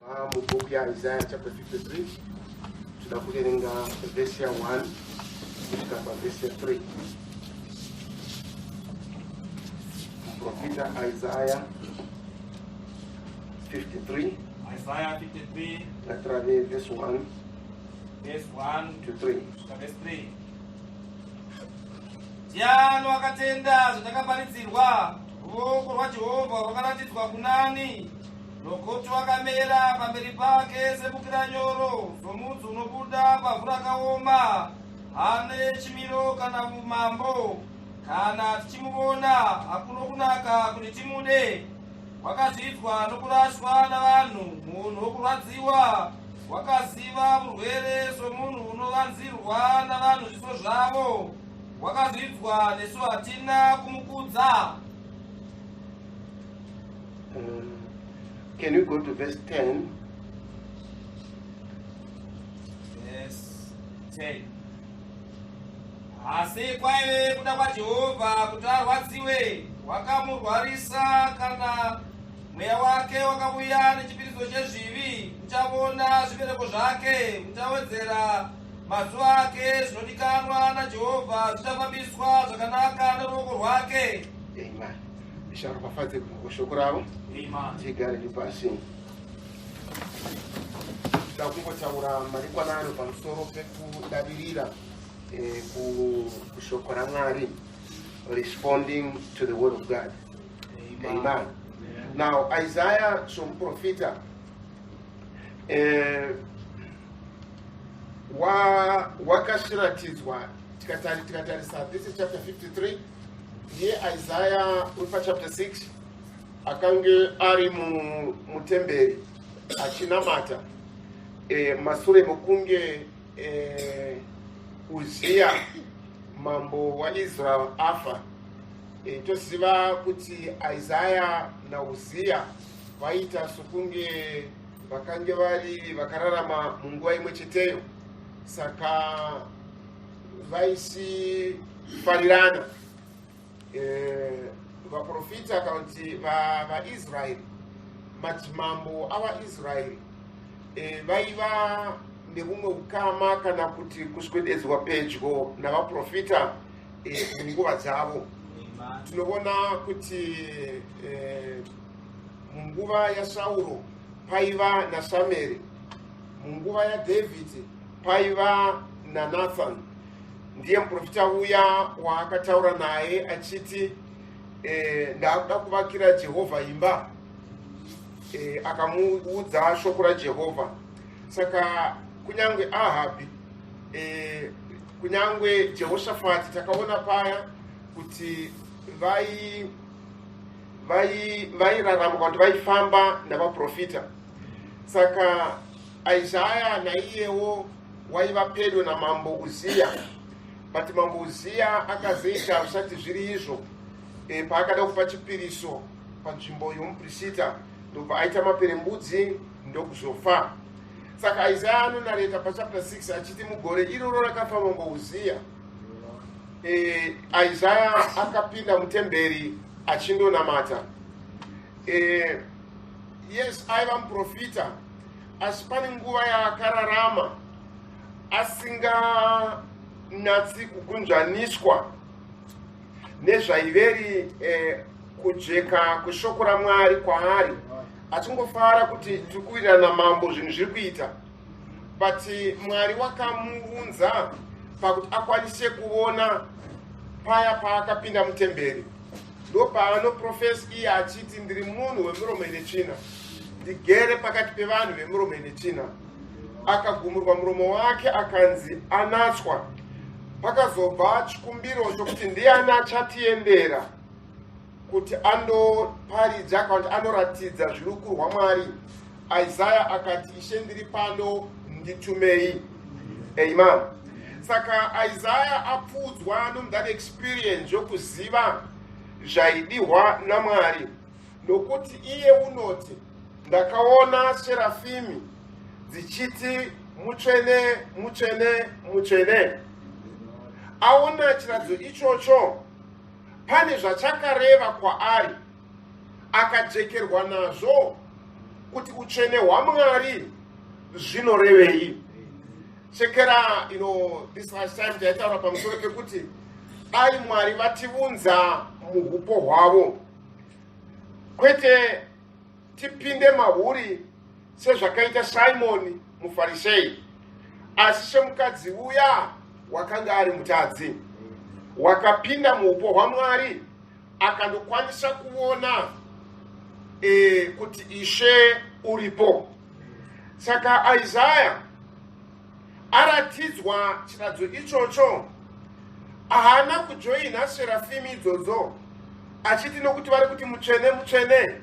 Mubhuku yaIsaiah chapter 53 toda kuverenga vhesi ya 1 kusvika pavhesi ya 3. Muprofita Isaiah 53. Isaiah 53. Ngatirave vhesi 1 verse 1 to 3. Kusvika verse 3. Ndiani wakatenda zvatakaparidzirwa? Ruoko rwaJehovha rwakaratidzwa kunani? Nokuti wakamera pamberi pake sebukira nyoro, somudzi unobuda pavhu rakaoma. Haane chimiro kana umambo, kana tichimuvona hakuno kunaka kuti timude. Wakazvidzwa nokurashwa navanhu, munhu wokurwadziwa, wakaziva urwere somunhu unovanzirwa navanhu zviso zvavo. Wakazvidzwa, nesu hatina kumukudza. Can you go to verse 10? Verse 10. Asi kwaive kuda kwaJehovha kuti arwadziwe, wakamurwarisa kana mweya wake wakauya nechipiriso chezvivi, uchavona zvibereko zvake, uchawedzera mazuva ake, zvinodikanwa naJehovha zvichafambiswa zvakanaka neruoko rwake. Amen. Ishe aropafadze kushoko ravo. Amen. Tigare pasi. Toda kungotaura madekwanano pamusoro pekudavirira kushoko raMwari, responding to the word of God. Amen. Now Isaiah somuprofita wakashiratidzwa, tikatarisa, this is chapter 53. Ndiye Isaiah uri pachapter 6 akange ari mutemberi achinamata masure mokunge Uziya mambo waIsrael afa. Toziva kuti Isaya naUziya vaita sokunge vakange vari vakararama munguva imwe cheteyo, saka vaisifarirana. Vaprofita kana kuti vaIsraeri, madzimambo avaIsraeri, vaiva neumwe ukama kana kuti kuswededzwa pedyo navaprofita munguva dzavo. Tinoona kuti munguva yaSauro paiva naSamueri, munguva yaDhavhidhi paiva naNathan, ndiye muprofita uya waakataura naye achiti, "Ndakuda kuvakira Jehovha imba." Akamuudza shoko raJehovha. Saka kunyange Ahabhi, kunyange Jehoshafati, takaona paya kuti vairarama kana kuti vaifamba navaprofita. Saka Isaya naiyewo waiva pedyo namambo Uziya, but mambo Uziya akazoita zvisati zviri izvo paakada kupa chipiriso panzvimbo yomuprista, ndobva aita maperembudzi, ndokuzofa. Saka Isaya anonareta pachapter 6 achiti mugore iroro rakafa mambo Uziya, Isaya akapinda mutemberi achindonamata. Yes, aiva muprofita, asi pane nguva yaakararama asinganatsi kugunzvaniswa nezvaiveri kujeka kweshoko raMwari kwaari, achingofara kuti tiri kuwirirana mambo, zvinhu zviri kuita. But Mwari wakamuunza pakuti akwanise kuona paya paakapinda mutemberi, ndo paanoprofesa iye achiti, "Ndiri munhu wemiromo ine tsvina, ndigere pakati pevanhu vemiromo ine tsvina." Akagumurwa muromo wake, akanzi anatswa. Pakazobva chikumbiro chokuti ndiani achatiendera kuti andoparidza kana kuti anoratidza zviri ukuru hwaMwari. Isaya akati, "Ishe, ndiri pano, nditumei." Amen. Saka Isaya apfuudzwa nomuthat experience yokuziva zvaidihwa naMwari, nokuti iye unoti, "Ndakaona serafimi dzichiti, 'Mutsvene, mutsvene, mutsvene.'" Aona chiratidzo ichocho, pane zvachakareva kwaari, akajekerwa nazvo. kuti utsvene hwaMwari zvinorevei. Chekera, you know, this last time taitaura pamusoro pekuti dai Mwari vativunza muhupo hwavo, kwete tipinde mahuri sezvakaita Simoni muFarisei, asi semukadzi uya wakanga ari mutadzi wakapinda muupo hwaMwari akandokwanisa kuona kuti Ishe uripo. Saka Isaya aratidzwa chiratidzo ichocho, haana kujoina serafimi idzodzo achiti nokuti vari kuti mutsvene mutsvene,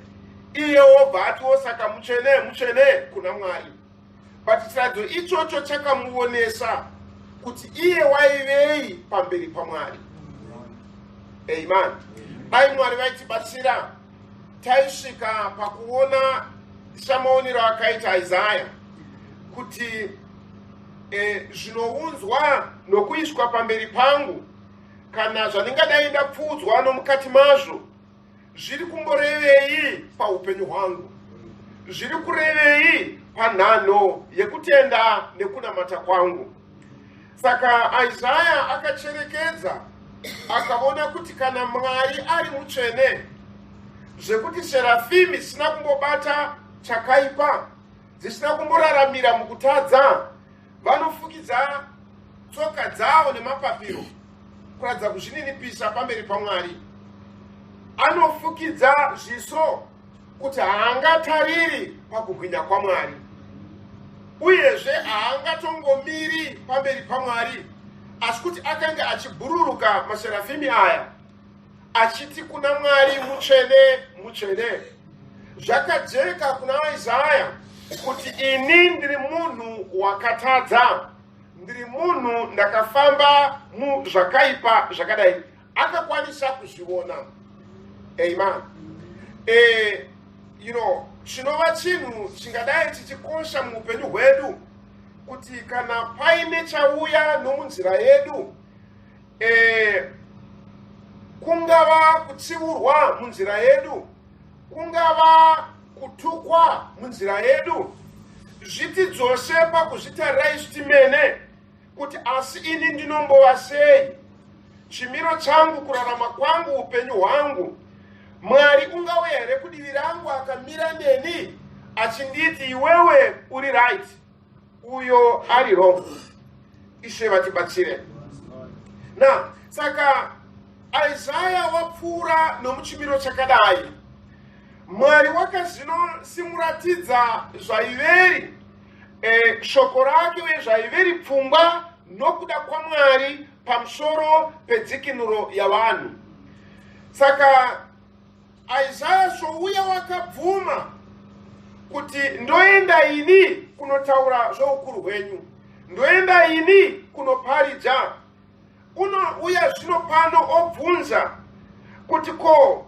iye wobva atiwo saka mutsvene mutsvene kuna Mwari. But chiratidzo ichocho chakamuonesa kuti iye waivei pamberi paMwari. Amen. Dai Mwari vaitibatsira taisvika pakuona samaonero akaita Isaya kuti zvinounzwa nokuiswa pamberi pangu kana zvandingadai ndapfuudzwa nomukati mazvo zviri kumborevei paupenyu hwangu, zviri kurevei panhano yekutenda nekunamata kwangu. Saka Isaya akacherekedza akaona kuti kana Mwari ari mutsvene, zvekuti serafimi dzisina kumbobata chakaipa, dzisina kumboraramira mukutadza, vanofukidza tsoka dzavo nemapapiro kuratidza kuzvininipisa pamberi paMwari. Anofukidza zviso kuti haangatariri pakubwinya kwaMwari, uyezve haangatongomiri pamberi paMwari, asi kuti akanga achibhururuka maserafimi aya achiti kuna Mwari mutsvene mutsvene. Zvakajeka kuna Isaya kuti ini ndiri munhu wakatadza, ndiri munhu ndakafamba muzvakaipa zvakadai. Akakwanisa kuzviona. Amen. Chinova chinhu chingadai chichikosha muupenyu hwedu kuti kana paine chauya nomunzira yedu, kungava kutsiurwa munzira yedu, kungava kutukwa munzira yedu, zvitidzose pakuzvitarira isu timene kuti asi ini ndinombova sei, chimiro changu, kurarama kwangu, upenyu hwangu, Mwari ungauya here kudivi rangu akamira neni achinditi iwewe uri right, uyo ari wrong? Ishe vatibatsire. Na saka Isaya wapfuura nomuchimiro chakadai, Mwari wakazvinosimuratidza zvaiveri shoko rake uye zvaiveri pfungwa nokuda kwaMwari pamusoro pedzikinuro yavanhu. Saka Isaya souya wakabvuma kuti ndoenda ini kunotaura zvoukuru hwenyu, ndoenda ini kunoparidza, unouya zvino pano obvunza kuti ko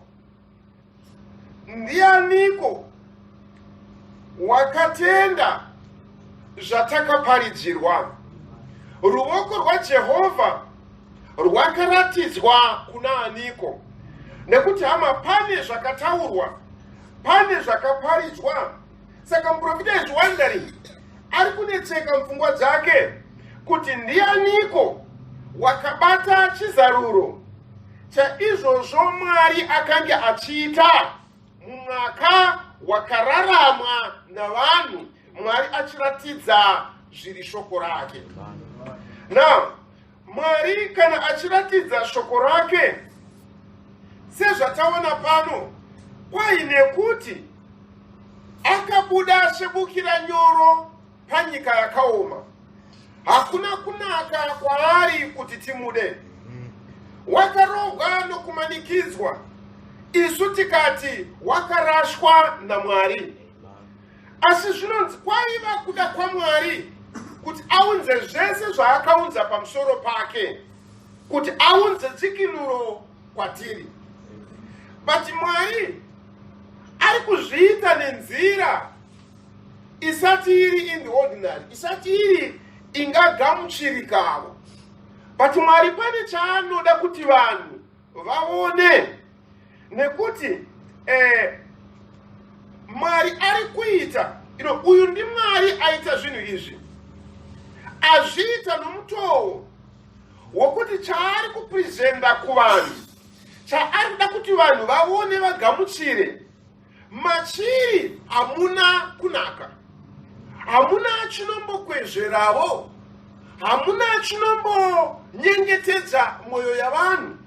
ndianiko wakatenda zvatakaparidzirwa? Ruoko rwaJehovha rwakaratidzwa kuna aniko? Nekuti hama, pane zvakataurwa, pane zvakaparidzwa. Saka muprofita is wondering, ari kunetseka mupfungwa dzake kuti ndianiko wakabata chizaruro chaizvozvo Mwari akange achiita mumwaka wakararamwa navanhu, Mwari achiratidza zviri shoko rake. Now Mwari kana achiratidza shoko rake sezvataona pano, kwaine kuti akabuda sebukira nyoro panyika yakaoma, hakuna kunaka kwaari kuti timude. Wakarohwa nokumanikidzwa, isu tikati wakarashwa naMwari. Asi zvinonzi kwaiva kuda kwaMwari kuti aunze zvese zvaakaunza pamusoro pake, kuti aunze dzikinuro kwatiri. But Mwari ari kuzviita nenzira isati iri in the ordinary, isati iri ingagamuchirikavo. But Mwari pane chaanoda kuti vanhu vaone, nekuti Mwari ari kuita ino, uyu ndiMwari aita zvinhu izvi, azviita nomutoo wokuti chaari kuprezenda kuvanhu, chaari kuda kuti vanhu vaone vagamuchire, machiri hamuna kunaka, hamuna chinombokwezveravo, hamuna chinombonyengetedza mwoyo yavanhu,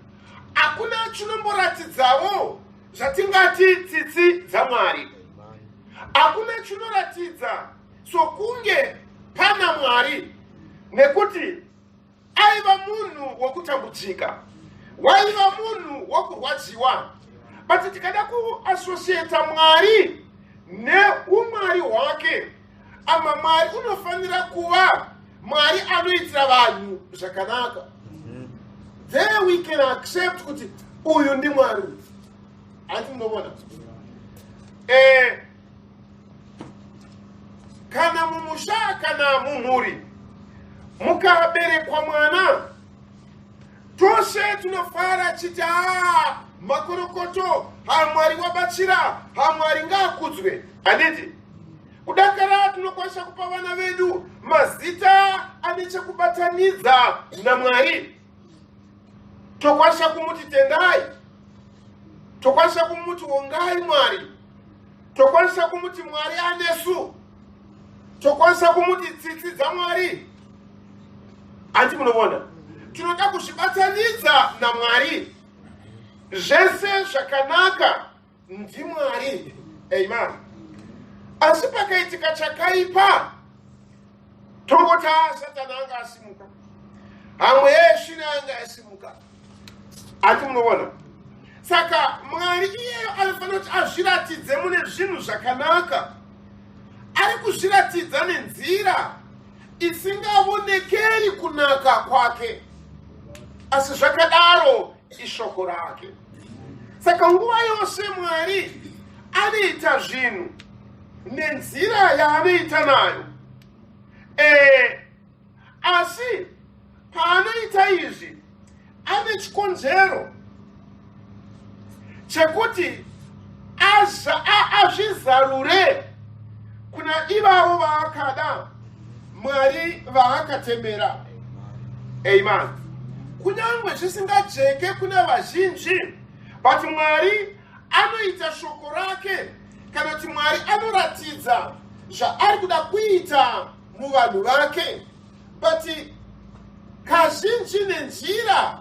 hakuna chinomboratidzavo zvatingati tsitsi dzaMwari, hakuna chinoratidza sokunge pana Mwari, nekuti aiva munhu wokutambudzika, waiva munhu wokurwadziwa. But tikada kuasosieta Mwari neumwari hwake, ama Mwari unofanira kuva Mwari anoitira vanhu zvakanaka. There we can accept kuti uyu ndiMwari uyu. Hanti munovona, kana mumusha kana mumhuri mukaberekwa mwana, tose tinofara chiti, "Aa, makorokoto, haMwari wabatsira, haMwari ngaakudzwe," handiti? Kudakara tinokwanisa kupa vana vedu mazita ane chekubatanidza naMwari. Tokwanisa kumuti Tendai, tokwanisa kumuti Wongai Mwari, tokwanisa kumuti Mwari anesu, tokwanisa kumuti Tsitsi dzaMwari. Hanti munovona, tinoda kuzvibatanidza naMwari. Zvese zvakanaka ndiMwari, amen. Asi pakaitika chakaipa, tongoti, "A, Satani anga asimuka, hamwe yesvina anga asimuka." Hanti munovona? Saka Mwari iyeyo anofanira kuti azviratidze mune zvinhu zvakanaka. Ari kuzviratidza nenzira isingavonekeri kunaka kwake, asi zvakadaro ishoko rake. Saka nguva yose Mwari anoita zvinhu nenzira yaanoita nayo, asi paanoita izvi ane chikonzero chekuti azvizarure kuna ivavo vaakada, Mwari vaakatemera, amen. Kunyange zvisingajeke kuna vazhinji, but Mwari anoita shoko rake, kana kuti Mwari anoratidza zvaari kuda kuita muvanhu vake, but kazhinji nenzira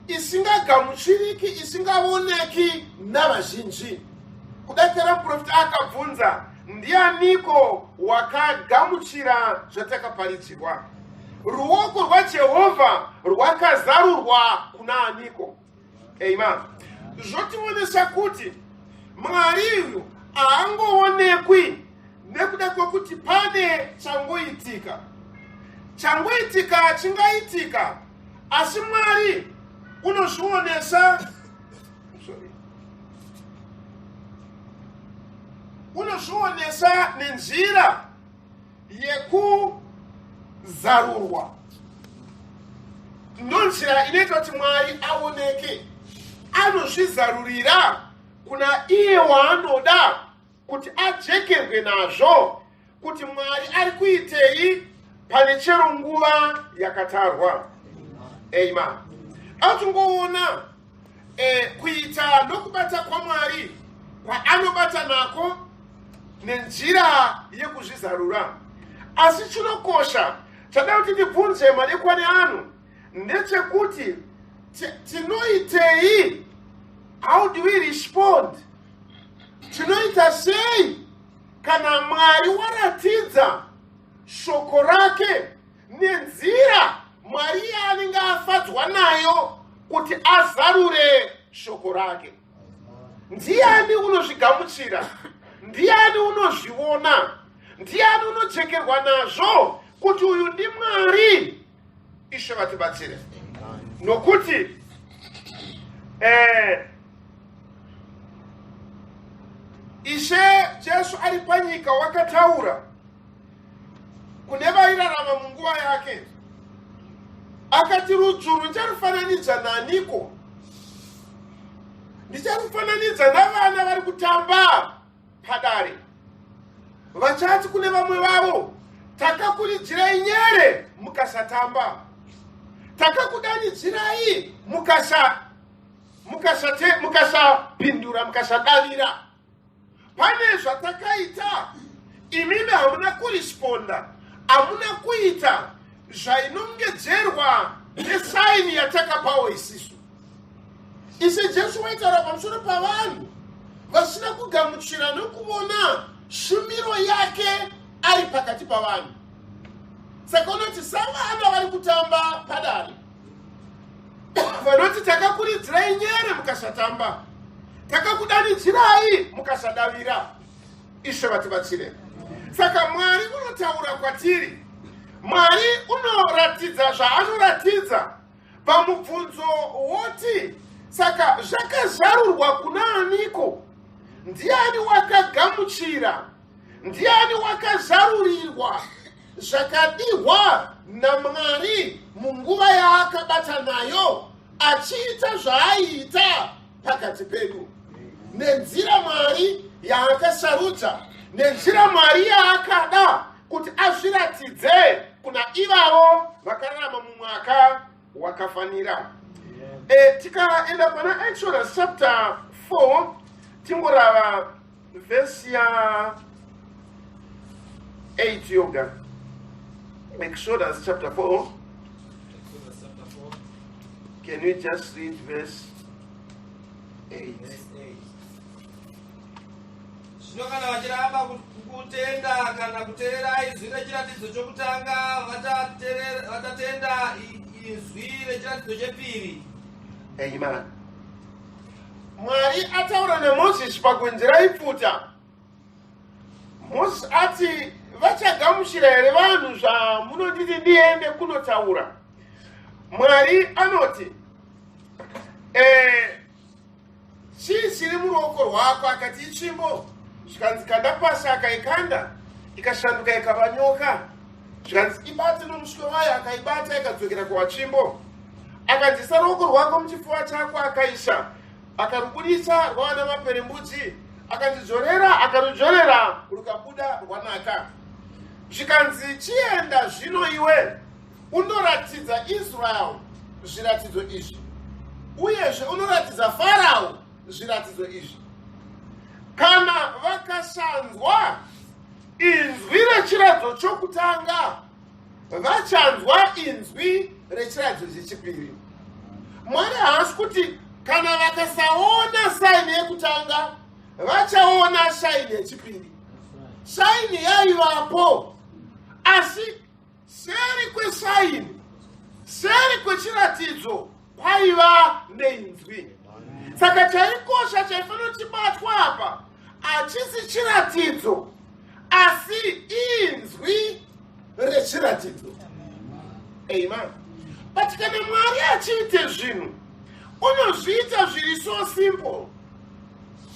isingagamuchiriki, isingavoneki navazhinji. Kudakara muprofita akabvunza, "Ndianiko wakagamuchira zvatakaparidzirwa? Ruoko rwaJehovha rwakazarurwa kuna aniko?" Amen. Zvotionesa kuti Mwari uyu haangoonekwi nekuda kwekuti pane changoitika. Changoitika chingaitika, asi Mwari unozvionesa, sorry, unozvionesa nenzira yekuzarurwa. Ndonzira inoita kuti Mwari aoneke. Anozvizarurira kuna iye waanoda kuti ajekerwe nazvo kuti Mwari ari kuitei pane chero nguva yakatarwa, amen. Atingoona kuita nokubata kwaMwari kwaanobata nako nenzira yekuzvizarura. Asi chinokosha chada kuti tibvunze madekwane ano ndechekuti tinoitei? How do we respond? Tinoita sei kana Mwari waratidza shoko rake nenzira Mwari yaanenge afadzwa nayo kuti azarure shoko rake? Ndiani unozvigamuchira? Ndiani unozviona? Ndiani unojekerwa nazvo kuti uyu ndiMwari? Ishe vatibatsire, nokuti Ishe Jesu ari panyika wakataura kune vairarama munguva yake, akati, "Rudzuru ndicharufananidza naniko? Ndicharufananidza navana vari kutamba." padare vachati kune vamwe vavo, "Takakuridzirai nyere mukasatamba, takakudanidzirai mukasapindura, mukasadavira. Pane zvatakaita, imimi hamuna kuresponda, hamuna kuita zvainongedzerwa nesign yatakapawo isisu." Ishe Jesu waitaura pamusoro pavanhu vasina kugamuchira nokuona shumiro yake ari pakati pavanhu. Saka unoti savana vari kutamba padare vanoti, "Takakuridzirai nyere mukasatamba, takakudanidzirai mukasadavira." Ishe vatibatsire. Saka Mwari unotaura kwatiri, Mwari unoratidza zvaanoratidza. Pamubvunzo woti, saka zvakazarurwa kuna aniko? Ndiani wakagamuchira? Ndiani wakazarurirwa zvakadihwa naMwari munguva yaakabata nayo achiita zvaaiita pakati pedu, nenzira Mwari yaakasarudza, nenzira Mwari yaakada kuti azviratidze kuna ivavo vakararama mumwaka wakafanira? Tikaenda pana Exodus chapter 4, tingorava vhesi ya 8 yoga. Exodus chapter 4. Exodus chapter 4, Can we just read verse 8? Verse 8. Zvino kana vachiramba kutenda kana kuteerera izwi rechiratidzo chokutanga, vachatenda izwi rechiratidzo chepiri. Amen. Mwari ataura naMozisi pagwenzi raipfuta. Mozisi ati, "Vachagamuchira here vanhu zvamunonditi ndiende kunotaura?" Mwari anoti, "Chii chiri muruoko rwako?" Akati, "Itsvimbo." Zvikanzi, "Kanda pasi." Akaikanda, ikashanduka ikava nyoka. Zvikanzi, "Ibate nomuswe wayo." Akaibata, ikadzokera kuvatsvimbo. Akanzi, "Isa ruoko rwako muchipfuva chako." Akaisa, akarubudisa, rwava namaperembudzi. Akanzi, "Dzorera." Akarudzorera, rukabuda rwanaka. Zvikanzi, "Chienda zvino iwe unoratidza Israel zviratidzo izvi, uyezve unoratidza Farao zviratidzo izvi. Kana vakasanzwa inzwi rechiratidzo chokutanga, vachanzwa inzwi rechiratidzo chechipiri." Mwari haasi kuti kana vakasaona sign yekutanga, vachaona sign yechipiri. Sign yaivapo, asi seri kwesign, seri kwechiratidzo kwaiva neinzwi. Saka chaikosha chaifanira kuchibatwa apa hachisi chiratidzo, asi inzwi rechiratidzo. Amen. But kana Mwari achiite zvinhu, unozviita zviri so simple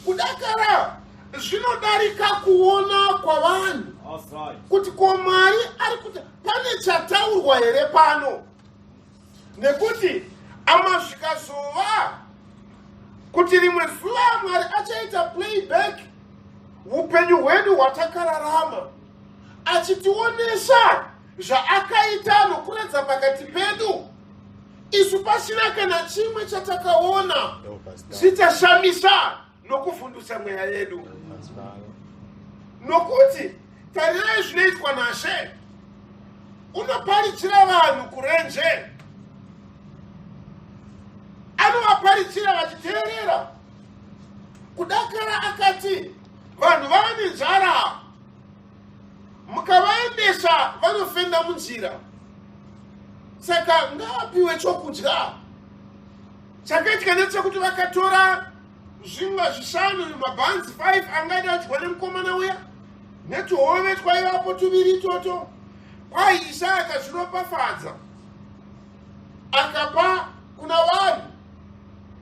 kudakara zvinodarika kuona kwavanhu That's right. kuti ko Mwari ari kuti pane chataurwa here pano? Nekuti amazvikazova kuti rimwe zuva Mwari achaita playback upenyu hwedu hwatakararama, achitionesa zvaakaita nokuredza pakati pedu isu pasina kana chimwe chatakaona, zvichashamisa nokuvhundusa mweya yedu. Nokuti tarirai zvinoitwa naShe: unoparidzira vanhu kurenje, anovaparidzira vachiteerera. Kudakara akati vanhu vava nenzara, mukavaendesa vanofenda munzira, saka ngavapiwe chokudya. Chakaitika ndechekuti vakatora zvingwa zvishanu, mabhanzi 5 angaida adyiwa nemukomana uya, netuhove twaivapo tuviri itoto. Kwaisha akazviropafadza, akapa kuna vanhu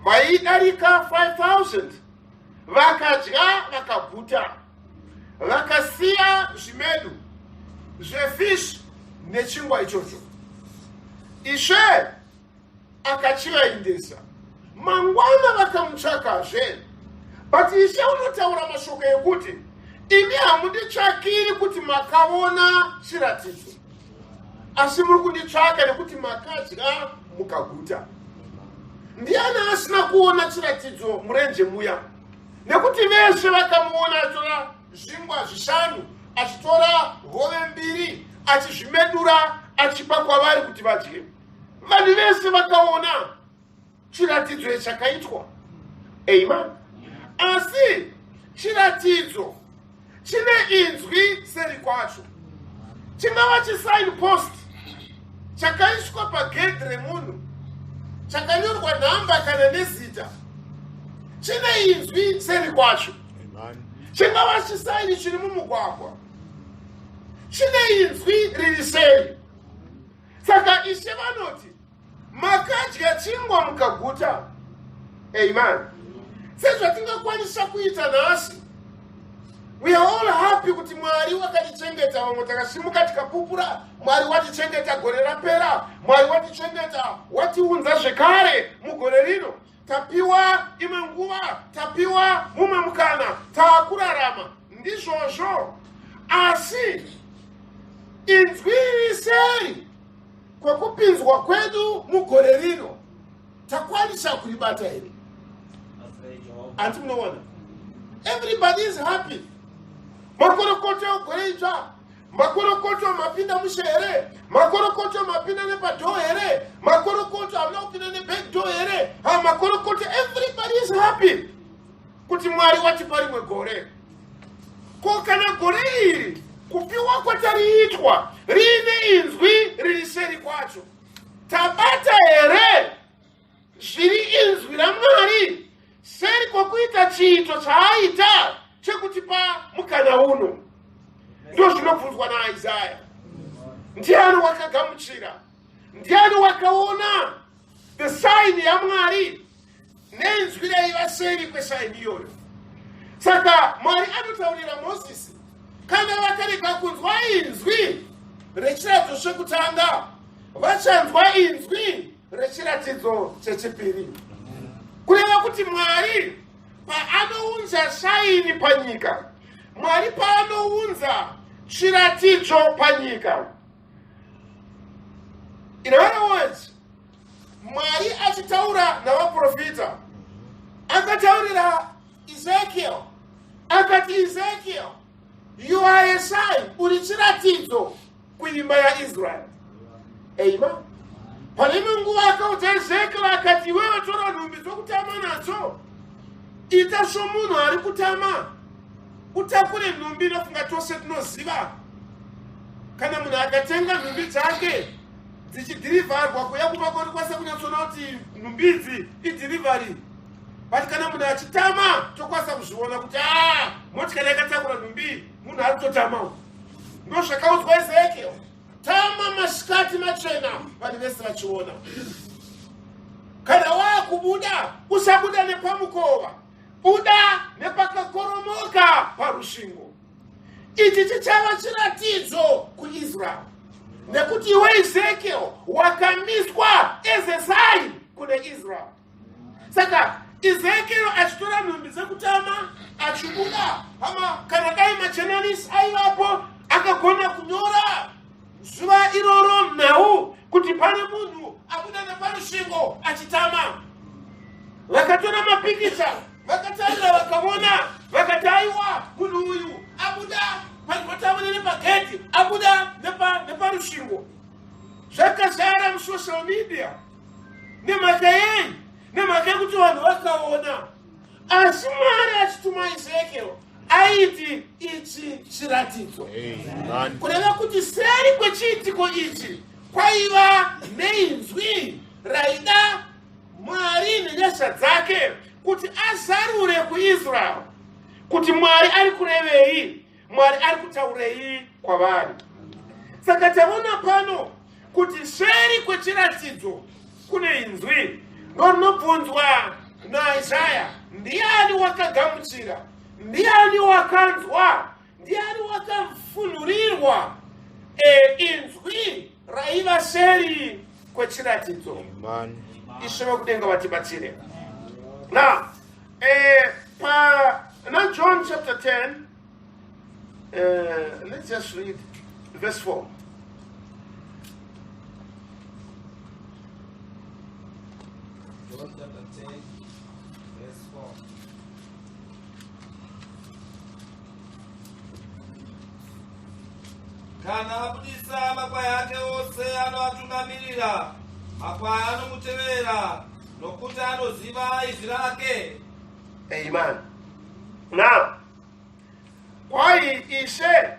vaidarika 5000. Vakadya vakaguta, vakasiya zvimedu zvefish nechingwa ichocho. Ishe akachivaendesa. Mangwana vakamutsvakazve, but Ishe unotaura mashoko ekuti Imi hamunditsvakiri kuti makaona chiratidzo, asi muri kunditsvaka nekuti makadya mukaguta. Ndiani asina kuona chiratidzo murenje muya? Nekuti vese vakamuona achitora zvingwa zvishanu, achitora hove mbiri, achizvimedura, achipa kwavari kuti vadye. Vanhu vese vakaona chiratidzo chakaitwa. Amen. Asi chiratidzo chine inzwi seri kwacho. Chingava chisign post chakaiswa pagedhi remunhu, chakanyorwa nhamba kana nezita, chine inzwi seri kwacho. Chingava chisaini chiri mumugwagwa, chine inzwi riri seri. Saka Ishe vanoti, Makadya chingwa mukaguta. Amen. Sezvatingakwanisa kuita nhasi, we are all happy kuti Mwari wakatichengeta. Vamwe takasimuka tikapupura, Mwari watichengeta gore rapera, Mwari watichengeta, watiunza zvekare mugore rino. Tapiwa imwe nguva, tapiwa mumwe mukana, taakurarama. Ndizvozvo. Asi inzwi riri seri kwekupinzwa kwedu mugore rino takwanisa kuribata here? Hanti munoona, everybody is happy. Makorokoto egore idzva, makorokoto mapinda mushe here? Makorokoto mapinda nepadoor here? Makorokoto hamuna kupinda neback door here? Ha, makorokoto, everybody is happy kuti Mwari watipa rimwe gore. Ko kana gore iri kupiwa kwatariitwa riine inzwi riri seri kwacho, tabata here zviri inzwi raMwari seri kwokuita chiito chaaita chekutipa mukana uno? Ndo zvinobvunzwa naIsaya. Ndiani wakagamuchira? Ndiani wakaona the sign yaMwari nenzwi raiva seri kwesaini iyoyo? Saka Mwari anotaurira Mozisi, kana vakarega kunzwa inzwi rechiratidzo chekutanga, vachanzwa inzwi rechiratidzo chechipiri. Kureva kuti Mwari paanounza saini panyika, Mwari paanounza chiratidzo panyika, in other words, Mwari achitaura navaprofita akataurira Ezekiel akati, "Ezekiel, you are a sign, uri chiratidzo kuimba yaIsrael." Amen. Pane imwe nguva akaudza Ezekiel akati, "Iwewe tora nhumbi dzokutama nadzo, ita somunhu ari kutama, utakure nhumbi." Inofunga tose tinoziva kana munhu akatenga nhumbi dzake dzichidhirivharwa kuya kumba kwati kwasa kunyatsoona kuti nhumbi idzi idhirivhari, but kana munhu achitama tokwanisa kuzviona kuti a motikari yakatakura nhumbi, munhu ari kutotama. Ndo zvakaudzwa Ezekiel, tama masikati machena vanhu vese vachiona. Kana waakubuda, usabuda nepamukova, buda nepakakoromoka parusvingo. Ichi chichava chiratidzo kuIsrael, nekuti iwe Ezekiel wakamiswa as a sign kune Israel. Saka Ezekiel achitora nhumbi dzekutama achibuda, hama, kana dai majournalist aivapo, akagona kunyora zuva iroro nhau kuti pane munhu abuda neparusvingo achitama. Vakatora mapikicha, vakatarira, vakaona, vakati, "Aiwa, munhu uyu abuda panotavune nepagedhi, abuda neparusvingo." Zvakazara musocial media. Nemhaka yei? Nemhaka yekuti vanhu vakaona. Asi Mwari achituma Ezekiel aiti ichi chiratidzo, kureva kuti seri kwechiitiko ichi kwaiva neinzwi raida Mwari nenyasha dzake kuti azarure kuIsrael kuti Mwari ari kurevei, Mwari ari kutaurei kwavari. Saka taona pano kuti seri kwechiratidzo kune inzwi, ndorinobvunzwa naIsaya, ndiani wakagamuchira? Ndiani wakanzwa? Ndiani wakafunhurirwa inzwi raiva seri kwechiratidzo? Ishe vekudenga vatibatsire. Now, pana John chapter 10. Let's just read verse 4. John chapter 10, verse 4. Kana abudisa makwai ake ose anoatungamirira, makwai anomutevera, nokuti anoziva izwi rake. Amen. Now, kwai Ishe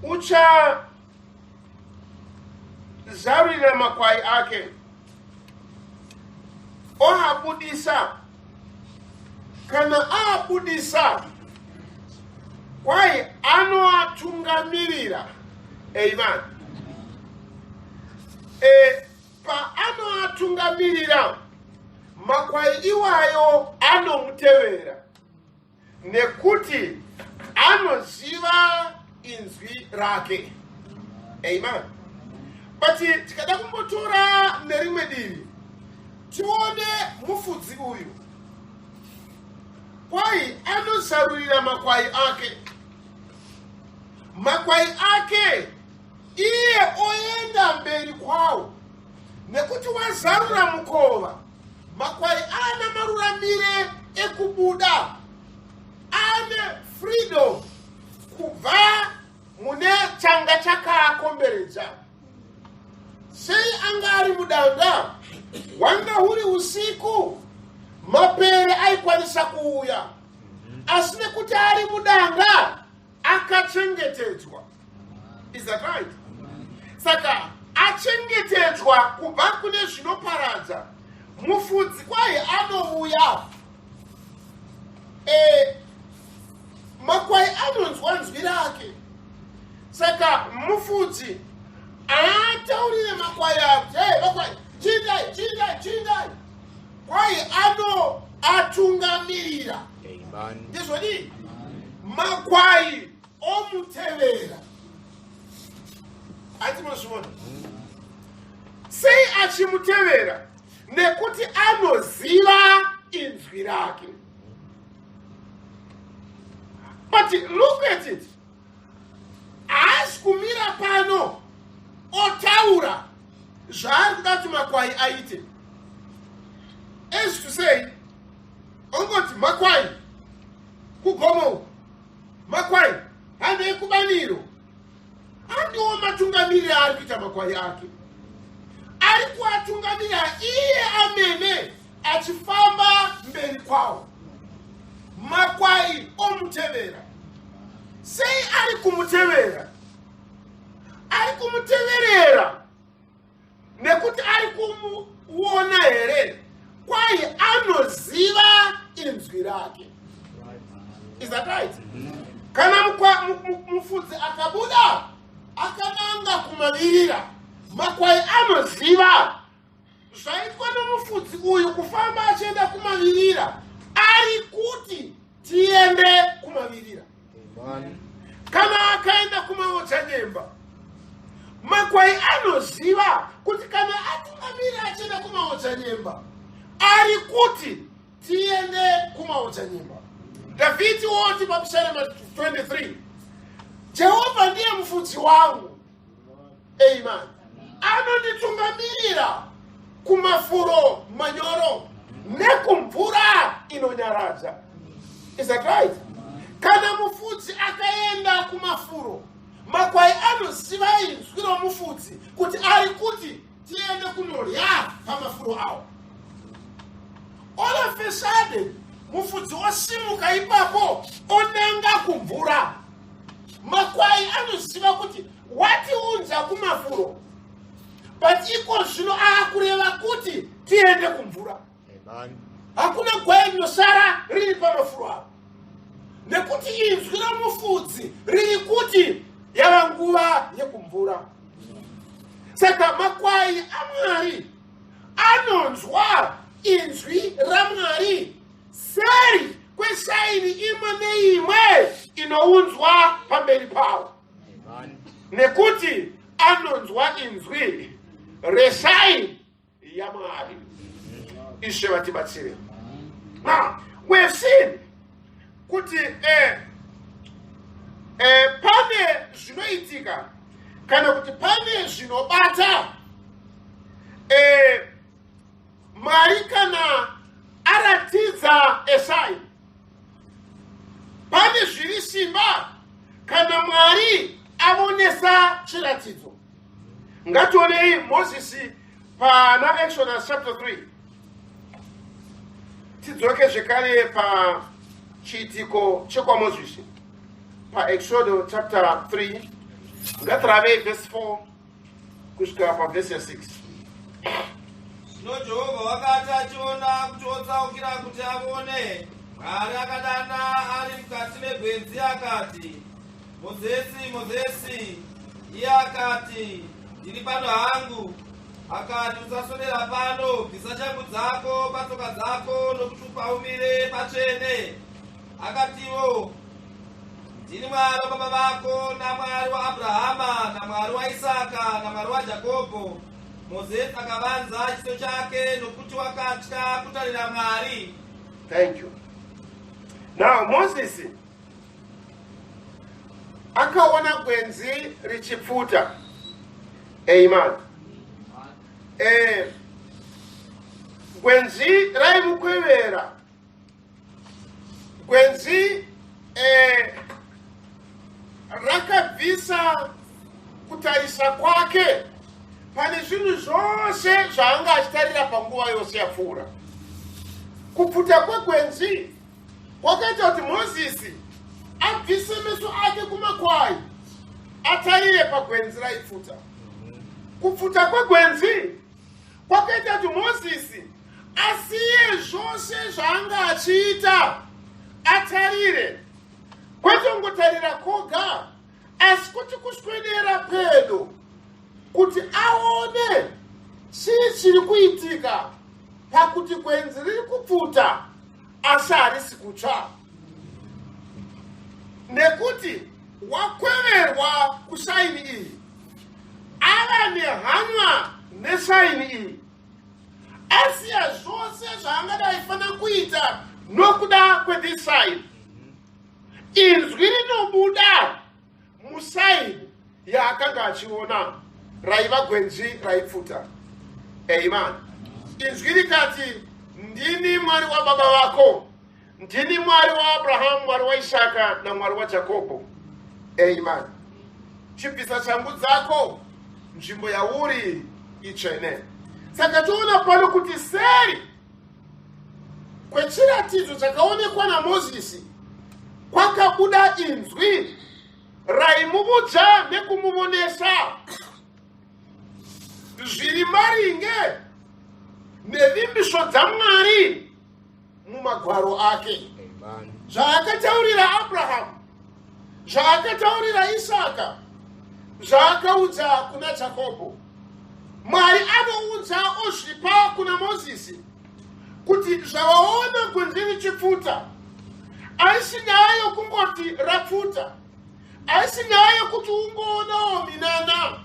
uchazarurira makwai ake oabudisa. Kana aabudisa, kwai anoatungamirira. Amen. Paanoatungamirira, makwai iwayo anomutevera nekuti anoziva inzwi rake. Amen. But tikada kumbotora nerimwe divi, tione mufudzi uyu, kwai anozarurira makwai ake, makwai ake iye oenda mberi kwawo, nekuti wazarura mukova, makwai ana maruramire ekubuda, ane freedom kubva mune changa chakaakomberedza. Sei anga ari mudanga, hwanga huri usiku, mapere aikwanisa kuuya, asi nekuti ari mudanga akachengetedzwa. Is that right? Saka achengetedzwa kubva kune zvinoparadza, mufudzi kwai anouya, makwai anonzwa nzwi rake. Saka mufudzi haataurire makwai akuti, "Hey, makwai, chiindai, chiindai, chiindai." Kwai anoatungamirira. Ndizvodii? Makwai omutevera. Ati munozviona sei achimutevera? Nekuti anoziva inzwi rake. But look at it, haasi kumira pano otaura zvaari kuda kuti makwai aite, as to say ongoti, "Makwai, kugomo uku, makwai, handei kubaniro." Handiwo matungamiriro aari kuita makwai ake. Ari kuatungamirira iye amene achifamba mberi kwawo, makwai omutevera. Sei ari kumutevera? Ari kumuteverera nekuti ari kumuona here? Kwai anoziva inzwi rake. Is that right? Kana mufudzi akabuda akananga kumavirira, makwai anoziva zvaitwa nomufudzi uyu kufamba achienda kumavirira, ari kuti tiende kumavirira. Kana akaenda kumaodzanyemba, makwai anoziva kuti kana atungamira achienda kumaodzanyemba, ari kuti tiende kumaodzanyemba. Dhavhidhi woti paPsalm 23, "Jehovha ndiye mufudzi wangu." Amen. "Anonditungamirira kumafuro manyoro nekumvura inonyaradza." Is that right? Kana mufudzi akaenda kumafuro, makwai anoziva inzwi romufudzi kuti ari kuti tiende kunorya pamafuro awo. All of a sudden mufudzi osimuka ipapo onanga kumvura, makwai anoziva kuti watiunza kumafuro, but iko zvino aakureva kuti tiende kumvura. Hakuna gwai rinosara riri pamafuro apo, nekuti inzwi romufudzi riri kuti yava nguva yekumvura. Saka makwai aMwari anonzwa inzwi raMwari seri kwesaini imwe neimwe inounzwa pamberi pavo, nekuti anonzwa inzwi resaini yaMwari. Ishe vatibatsire. Now we have seen kuti Pane zvinoitika kana kuti pane zvinobata Mwari kana aratidza a sign. Pane zviri simba kana Mwari avonesa chiratidzo. Ngationei Mozisi pana Exodus chapter 3. Tidzoke zvekare pachiitiko chekwaMozisi paExodo chapter 3. Ngatiravei verse 4 kusvika pavhesi ya 6. Zvino Jehovha wakati achiona kuti otsaukira kuti avone, Mwari akadana ari mukati megwenzi akati, Mozisi, Mozisi! Iye akati, Ndiri pano hangu. Akati, Usaswedera pano, bvisa shangu dzako patsoka dzako, nokuti upaumire patsvene. Akatiwo, Ndini Mwari wababa vako, naMwari waAbrahama, naMwari waIsaka, naMwari waJakobho. Mozisi akavanza chiso chake nokuti wakatya kutarira Mwari. Thank you. Now Moses akaona gwenzi richipfuta. Amen. Gwenzi raimukwevera. Gwenzi rakabvisa kutarisa kwake pane zvinhu zvose zvaanga achitarira panguva yose yapfuura. Kupfuta kwegwenzi kwakaita kuti Mozisi abvise meso ake kumakwai atarire pagwenzi raipfuta. Kupfuta kwegwenzi kwakaita kuti Mozisi asiye zvose zvaanga achiita atarire, kwete kungotarira koga, asi kuti kuswedera pedo kuti aone chii chiri kuitika pakuti gwenzi riri kupfuta asi harisi kutsva, nekuti wakweverwa kusaini iyi, ava nehanya nesaini iyi, asiya zvose zvaangada aifanira kuita nokuda kwethis sign. Inzwi rinobuda musaini yaakanga achiona raiva gwenzi raipfuta. Amen. Inzwi rikati, Ndini Mwari wababa vako, ndini Mwari waAbrahamu, Mwari waIsaka naMwari waJakobho. Amen. Chibvisa shangu dzako, nzvimbo yauri itsvene. Saka toona pano kuti seri kwechiratidzo chakaonekwa naMozisi kwakabuda inzwi raimuvudza nekumuvonesa zviri maringe nevimbiso dzaMwari mumagwaro ake, zvaakataurira Abrahamu, zvaakataurira Isaka, zvaakaudza kuna Jakobho. Mwari anoudza ozvipa kuna Mozisi kuti zvavaona gwenzi richipfuta haisi nyaya yokungoti rapfuta, haisi nyaya yekuti ungoonawo minana,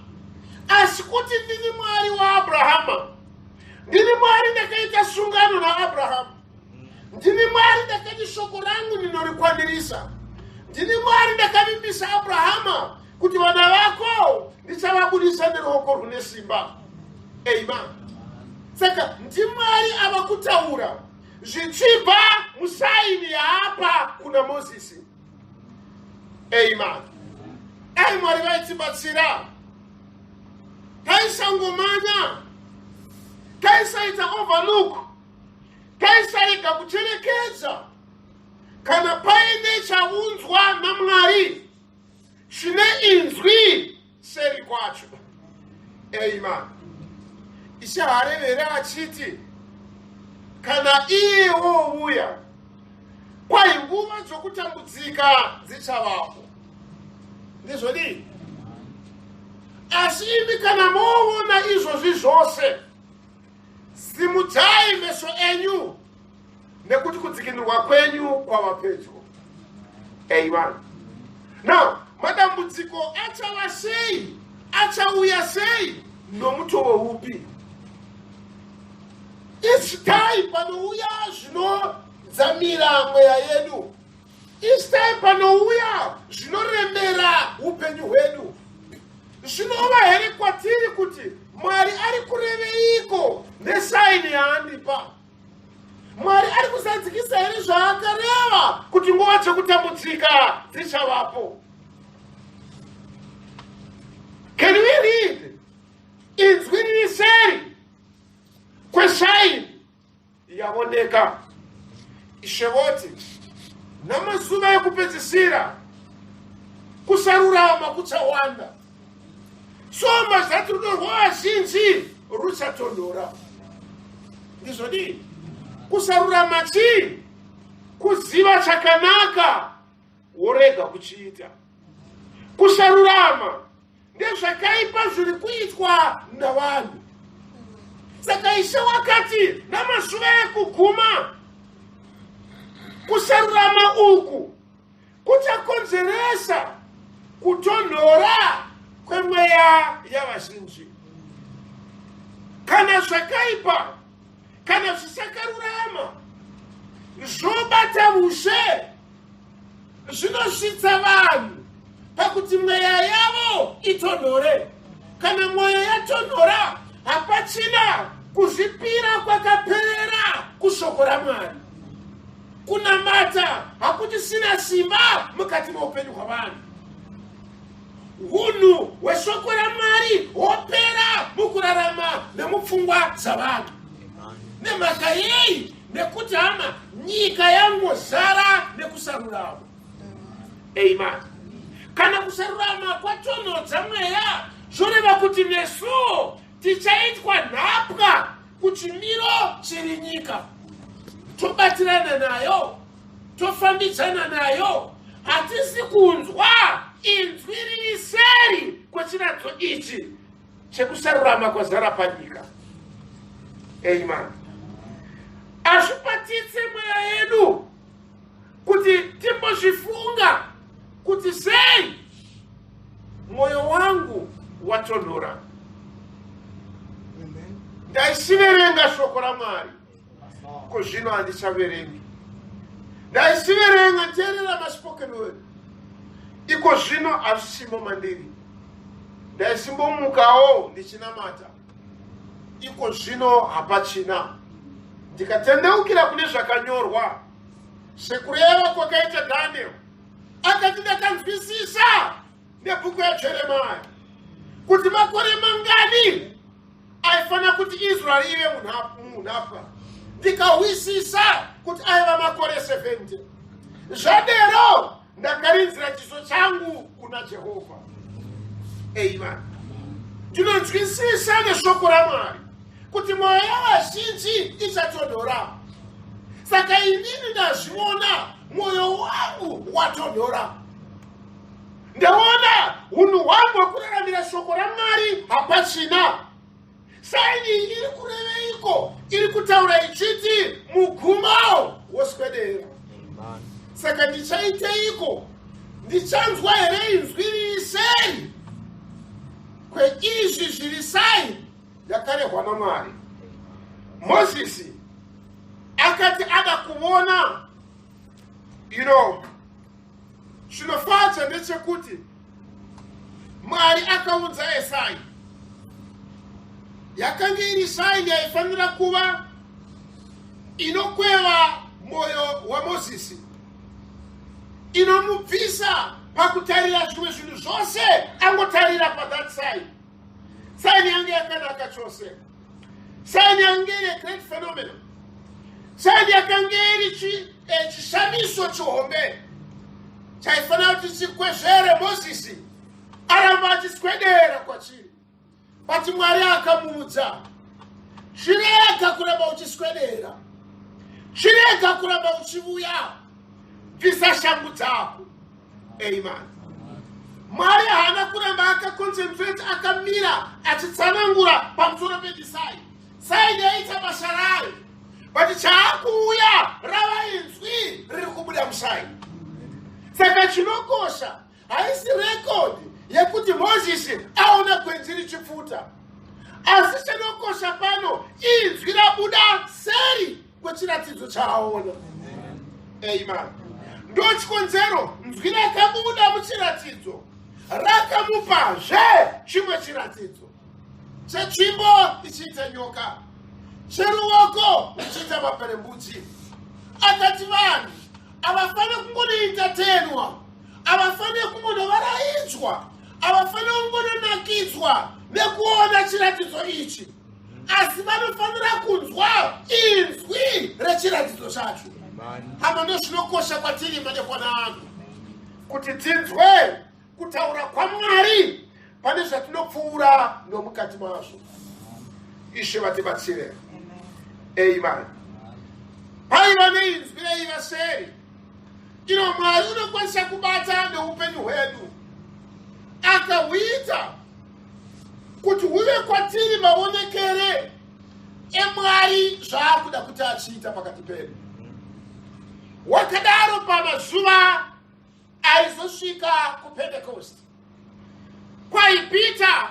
asi kuti ndini Mwari waAbrahama, ndini Mwari ndakaita sungano naAbrahamu, ndini Mwari ndakati shoko rangu ndinorikwanirisa, ndini Mwari ndakavimbisa Abrahama kuti vana vako ndichavabudisa neruoko rwune simba. Amen. Saka ndiMwari ava kutaura zvichibva musaini yaapa kuna Mozisi. Amen. Dai Mwari vaitibatsira, taisangomanya, taisaita overlook, taisarega kucherekedza kana paine chaunzwa naMwari chine inzwi seri kwacho. Amen. Ishe haarevere achiti kana iye wouya kwai nguva dzokutambudzika dzichavapo. Ndizvodii? Asi imi kana moona izvozvi zvose, simudzai meso enyu, nekuti kudzikinurwa kwenyu kwava pedyo. Amen. Now, madambudziko achava sei? Achauya sei? Nomutowo upi? Each time panouya zvinodzamira mweya yedu, Each time panouya zvinoremera upenyu hwedu, zvinova here kwatiri kuti Mwari ari kureveiko nesaini yaandipa? Mwari ari kuzadzikisa here zvaakareva kuti nguva dzekutambudzika dzichavapo? Can we read inzwi riri seri kwesaini yavoneka? Ishe voti namazuva ekupedzisira kusarurama kuchawanda, soma zvati rudo rwavazhinji ruchatonhora. Ndizvodii? Kusarurama chii? Kuziva chakanaka worega kuchiita. Kusarurama ndezvakaipa zviri kuitwa navanhu. Saka Ishe wakati namazuva ekuguma kusarurama uku kuchakonzeresa kutonhora kwemweya yavazhinji. Kana zvakaipa, kana zvisakarurama zvobata ushe, zvinosvitsa vanhu pakuti mweya yavo itonhore. Kana mwoyo yatonhora, hapachina kuzvipira kwakaperera kushoko raMwari. Kunamata hakuchisina simba mukati meupenyu hwavanhu. Hunhu hweshoko raMwari hwopera mukurarama nemupfungwa dzavanhu. Nemhaka yei? Nekuti hama, nyika yangozara nekusarurama. Amen. Kana kusarurama kwatonhodza mweya, zvoreva kuti nesuwo tichaitwa nhapwa kuchimiro chiri nyika, tobatirana nayo, tofambidzana nayo. Hatisi kunzwa inzwi riri seri kwechiradzo ichi chekusarurama kwazara panyika. Amen. Hazvipatitse mweya yedu kuti timbozvifunga kuti sei mwoyo wangu watonhora. Ndaisiverenga shoko raMwari, ko zvino handichaverengi. Ndaisiverenga, teerera maspoken word, iko zvino hazvisimo mandiri. Ndaisimbomukawo ndichinamata, iko zvino hapachina. Ndikatendeukira kune zvakanyorwa, sekureva kwakaita Daniel, akati ndakanzwisisa nebhuku yaJeremaya kuti makore mangani aifanira kuti Israeri ive munhapwa. Ndikahwisisa kuti aiva makore 70. Zvadero ndakarinzira chiso changu kuna Jehovha. Amen. Tinonzwisisa neshoko raMwari kuti mwoyo yavazhinji ichatonhora. Saka inini ndazviona, mwoyo wangu watonhora. Ndaona hunhu hwangu hwekuraramira shoko raMwari hapachina. Saini iyi iri kureveiko? Iri kutaura ichiti mugumo woswedera. Saka ndichaiteiko? Ndichanzwa here inzwi riri sei kweizvi zviri sai yakarehwa naMwari? Mozisi akati ada kuvona, you know, chinofadza ndechekuti Mwari akaunza Esai. Yakanga iri saini yaifanira kuva inokweva mwoyo waMozisi, inomubvisa pakutarira zvimwe zvinhu zvose, angotarira pathat sign. Saini yange yakanaka chose. Saini yange iri great phenomenon. Saini yakange iri chishamiso chihombe chaifanira kuti chikwezvere Mozisi aramba achiswedera kwachiri. But Mwari akamuudza, chirega kuramba uchiswedera, chirega kuramba uchivuya, bvisa shangu dzako. Amen. Mwari haana kuramba akaconcentrate akamira achitsanangura pamusoro pedisai. Saini yaita basa rayo, but chaakuuya rava inzwi riri kubuda musaini. Saka chinokosha haisi rekodi yekuti Mozisi aona gwenzi richipfuta, asi chinokosha pano inzwi rabuda seri kwechiratidzo chaaona. Amen. Ndochikonzero nzwi rakabuda muchiratidzo rakamupazve chimwe chiratidzo chetsvimbo ichiita nyoka, cheruoko ichiita maperembudzi. Akati vanhu havafaniri kungonoentertainwa, havafaniri kungonovaraidzwa, havafaniri kungononakidzwa nekuona chiratidzo ichi, asi vanofanira kunzwa inzwi rechiratidzo chacho. Hama, ndozvinokosha kwatiri madekwana ano kuti tinzwe kutaura kwaMwari pane zvatinopfuura nomukati mazvo. Ishe vatibatsire. Amen. Paiva neinzwi raiva seri iro Mwari unokwanisa kubata neupenyu hwedu, akahuita kuti huve kwatiri maonekere emwari zvaakuda kuti achiita pakati pedu. Wakadaro pamazuva aizosvika kuPentecost, kwaipita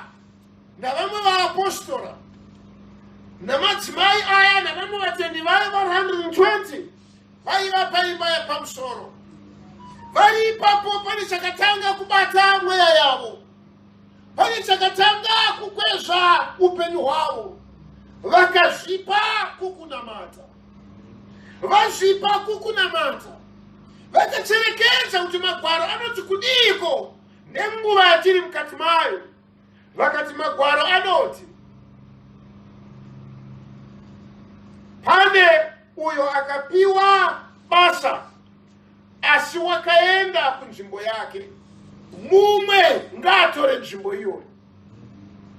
navamwe vaapostora namadzimai aya navamwe vatendi vayo 120 vaiva paimba yapamusoro. Vari ipapo, pane chakatanga kubata mweya yavo, pane chakatanga kukwezva upenyu hwavo. Vakazvipa kukunamata. Vazvipa kukunamata, vakacherekedza kuti magwaro anoti kudiiko nenguva yatiri mukati mayo. Vakati magwaro anoti pane uyo akapiwa basa asi wakaenda kunzvimbo yake, mumwe ngaatore nzvimbo iyoyo.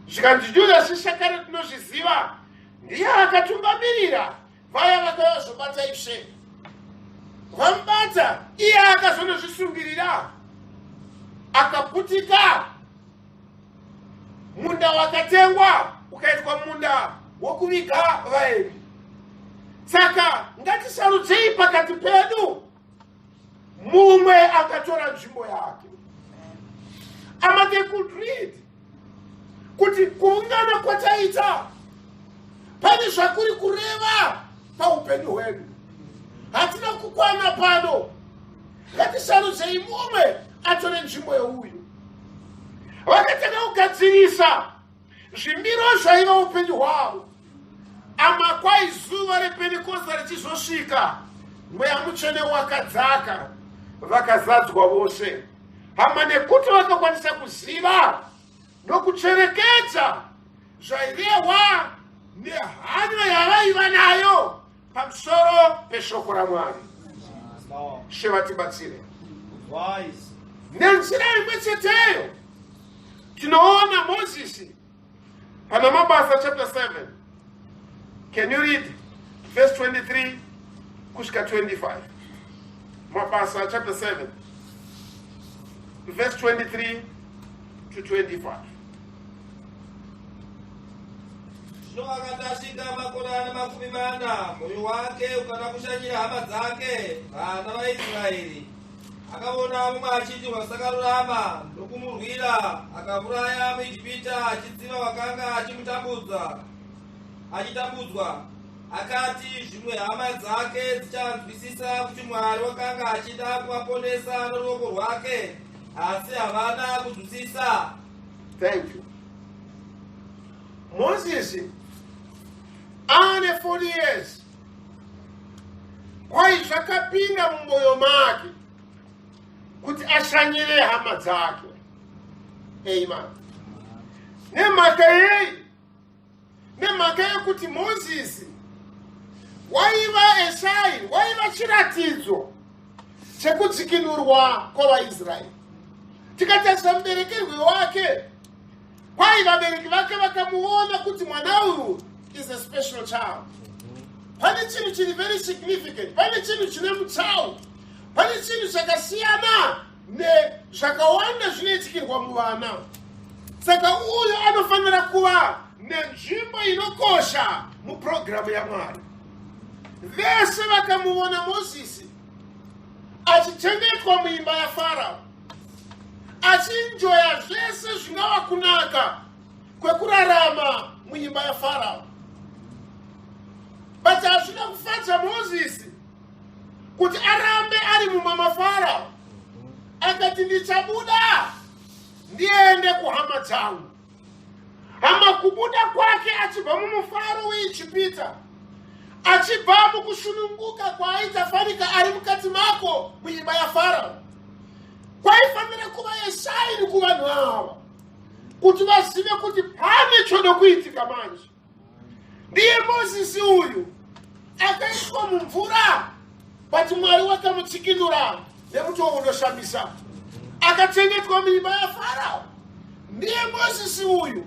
Zvikanzi Judhasi sakare tinozviziva ndiye akatungamirira vaya vakayozobata Ishe. Vamubata, iye akazonozvisungirira, akaputika. Munda wakatengwa ukaitwa munda wokuviga vaeni. Saka ngatisarudzei pakati pedu mumwe akatora nzvimbo yake. Ama they could read kuti kuungana kwataita pane zvakuri kureva paupenyu hwedu. Hatina kukwana pano, ngatisarudzei mumwe atore nzvimbo yeuyu. Vakatanga kugadzirisa zvimiro zvaiva upenyu hwavo. Amakwai zuva rePentekosta richizosvika, Mweya Mutsvene wakadzaka, vakazadzwa vose. Hama, nekuti vakakwanisa kuziva nokucherekedza zvairehwa nehanya yavaiva nayo pamusoro peshoko raMwari. She vatibatsire. Nenzira imwe cheteyo tinoona Mozisi pana Mabasa chapter 7. Can you read verse 23 kusvika 25? Mabasa chapter 7 verse 23 to 25. Zvino akati asvika makore ane 40, mwoyo wake ukada kushanyira hama dzake, vana vaIsraeri. Akaona mumwe achiitirwa zvisakarurama, ndokumurwira, akauraya muIjipita achitsiva wakanga achimutambudza, achitambudzwa. Akati zvimwe hama dzake dzichanzwisisa kuti Mwari wakanga achida kuvaponesa noruoko rwake, asi havana kunzwisisa. Thank you. Moses ane 40 years, kwai zvakapinda mumwoyo make kuti ashanyire hama dzake. Amen. Nemhaka yei? Nemhaka yekuti Mozisi waiva Esai, waiva chiratidzo chekudzikinurwa kwavaIsraeri. Tikatarisa muberekerwe wake, kwai vabereki vake vakamuona kuti mwana uyu is a special child. Pane chinhu chiri very significant, pane chinhu chine mutsau, pane chinhu chakasiyana nezvakawanda zvinoitikirwa muvana. Saka uyu anofanira kuva nenzvimbo inokosha mupurogiramu yaMwari. Vese vakamuona Mozisi achichengetwa muimba yaFarao, achinjoya zvese zvingava kunaka kwekurarama muimba yaFarao, but hazvina kufadza Mozisi. Kuti arambe ari mumba maFarao, akati, "Ndichabuda ndiende kuhama dzangu." Hama, kubuda kwake achibva mumufaro weIjipita, achibva mukusununguka kwaaita fanika ari mukati mako muimba yaFarao, kwaifanira kuva yesign kuvanhu ava kuti vazive kuti pane chodo kuitika manje. Ndiye Mozisi uyu akaiswa mumvura, but Mwari wakamutsikinura nemutoo unoshamisa, akachengetwa muimba yaFarao. Ndiye Mozisi uyu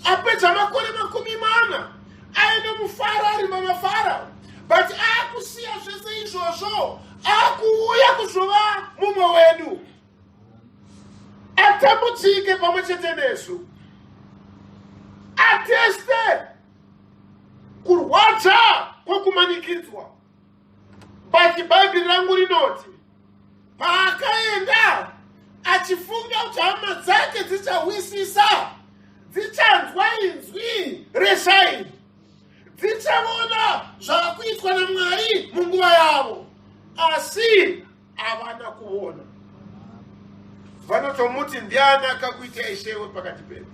apedza makore 40 aine mufaro ari mamaFarao, but aakusiya zvese izvozvo, aakuuya kuzova mumwe wedu, atambudzike pamwe chete nesu, ateste kurwadza kwokumanikidzwa. But Bhaibheri rangu rinoti paakaenda achifunga kuti hama dzake dzichahwisisa, dzichanzwa inzwi resign, dzichaona zvavakuitwa naMwari munguva yavo, asi havana kuona. Vanotomuti, "Ndiani akakuita ishewe pakati pedu?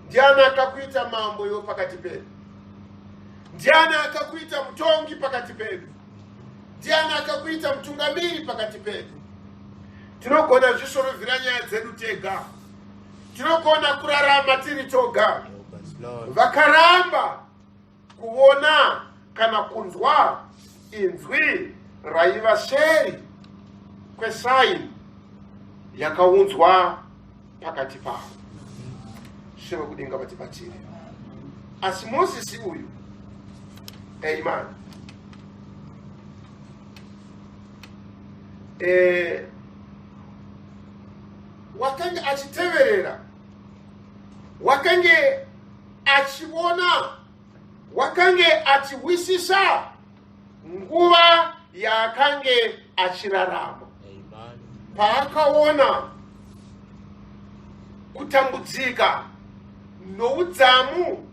Ndiani akakuita mambo iwe pakati pedu? Ndiani akakuita mutongi pakati pedu? Ndiani akakuita mutungamiri pakati pedu?" Tinogona zvisorovhira nyaya dzedu tega, tinogona kurarama tiri toga. Help us, Lord. Vakaramba kuona kana kunzwa inzwi raiva seri kwesign yakaunzwa pakati pavo. Ishe vekudenga vatibatsire. Asi Mozisi uyu, amen, wakange achiteverera, wakange achiona, wakange achihwisisa nguva yaakange achirarama. Amen. Paakaona kutambudzika noudzamu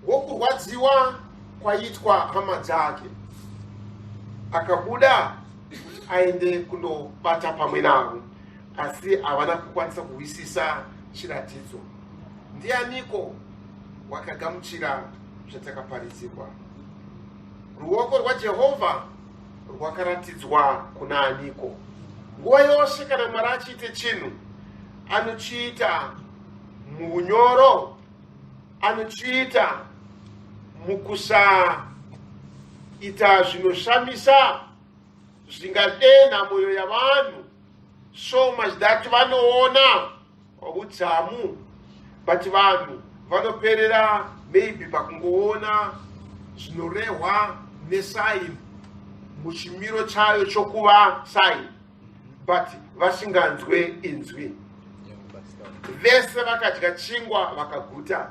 hwokurwadziwa kwaitwa hama dzake, akabuda kuti aende kundobata pamwe navo, asi havana kukwanisa kuhwisisa chiratidzo. Ndianiko wakagamuchira zvatakaparidzirwa? Ruoko rwaJehovha rwakaratidzwa kuna aniko? Nguva yose kana Mwari achiite chinhu, anochiita muunyoro, anochiita mukusaita zvinoshamisa zvingadenha mwoyo yavanhu so much that vanoona udzamu, but vanhu vanoperera maybe pakungoona zvinorehwa nesign muchimiro chayo chokuva sign, but vasinganzwe inzwi. Help us, Lord. Vese vakadya chingwa vakaguta.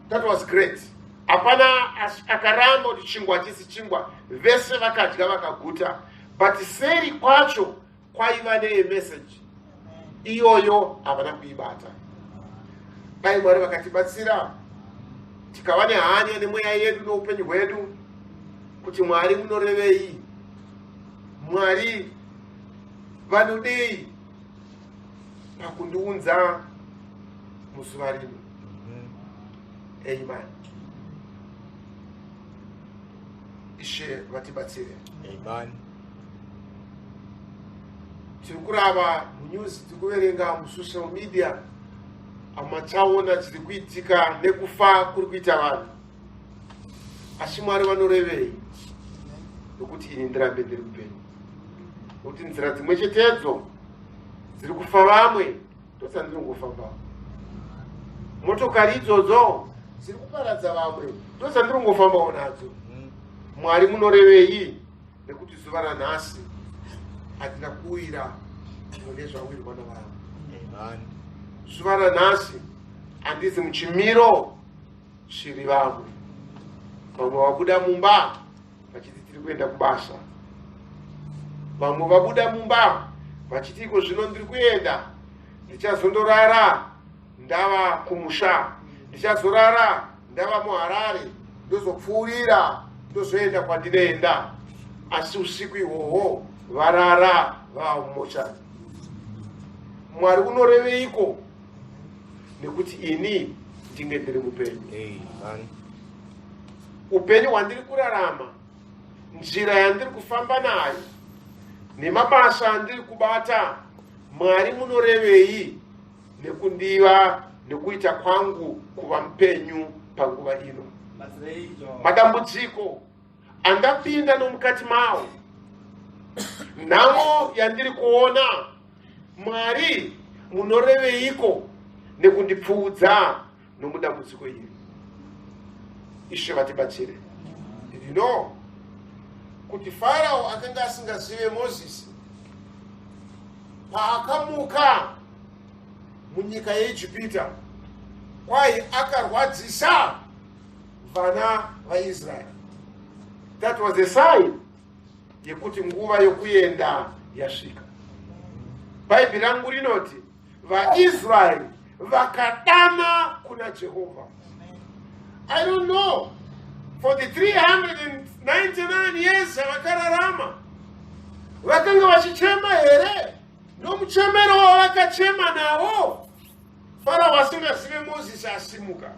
That was great. Hapana akaramba kuti chingwa chisi chingwa. Vese vakadya vakaguta, but seri kwacho kwaiva neyemeseji iyoyo, havana kuibata. Dai Mwari vakatibatsira tikava nehanya nemweya yedu noupenyu hwedu, kuti Mwari munorevei, Mwari vanodei pakundiunza muzuva rino. Amen. Ishe vatibatsire. Amen. Tiri kurava munews, tiri kuverenga musocial media, amachaona dziri kuitika nekufa kuri kuita vanhu. Asi Mwari vanorevei nokuti ini ndirambe ndiri mupenyu? Nokuti nzira dzimwe chetedzo dziri kufa vamwe ndodzandinongofambawo, motokari idzodzo dziri kuparadza vamwe ndodzandinongofambawo nadzo. Mwari munorevei? Nekuti zuva ranhasi hatina kuwira mune zvawirwa navanhu. Amen. Zuva ranhasi handizi muchimiro chiri vamwe. Vamwe vabuda mumba vachiti, "Tiri kuenda kubasa." Vamwe vabuda mumba vachiti, "Iko zvino ndiri kuenda, ndichazondorara ndava kumusha, ndichazorara ndava muHarare, ndozopfuurira." Ndozoenda kwandinoenda. Asi usiku ihwohwo varara vamumochari. Mwari unoreveiko nekuti ini ndinge ndiri mupenyu? Upenyu hwandiri kurarama, nzira yandiri kufamba nayo, nemabasa andiri kubata, Mwari munorevei nekundiva nekuita kwangu kuva mupenyu panguva ino? Madambudziko andapinda nomukati mawo, nhamo yandiri kuona, Mwari munoreveiko nekundipfuudza nomudambudziko iri? Ishe vatibatsire. Did you know kuti Farao akanga asingazive Mozisi paakamuka munyika yeIjipita, kwai akarwadzisa vana vaIsraeri? That was a sign yekuti nguva yokuenda yasvika. Bhaibheri rangu rinoti vaIsraeri vakadana kuna Jehovha. I don't know, for the 399 years avakararama vakanga vachichema here nomuchemero wavakachema nawo Farao asingazive Mozisi asimuka.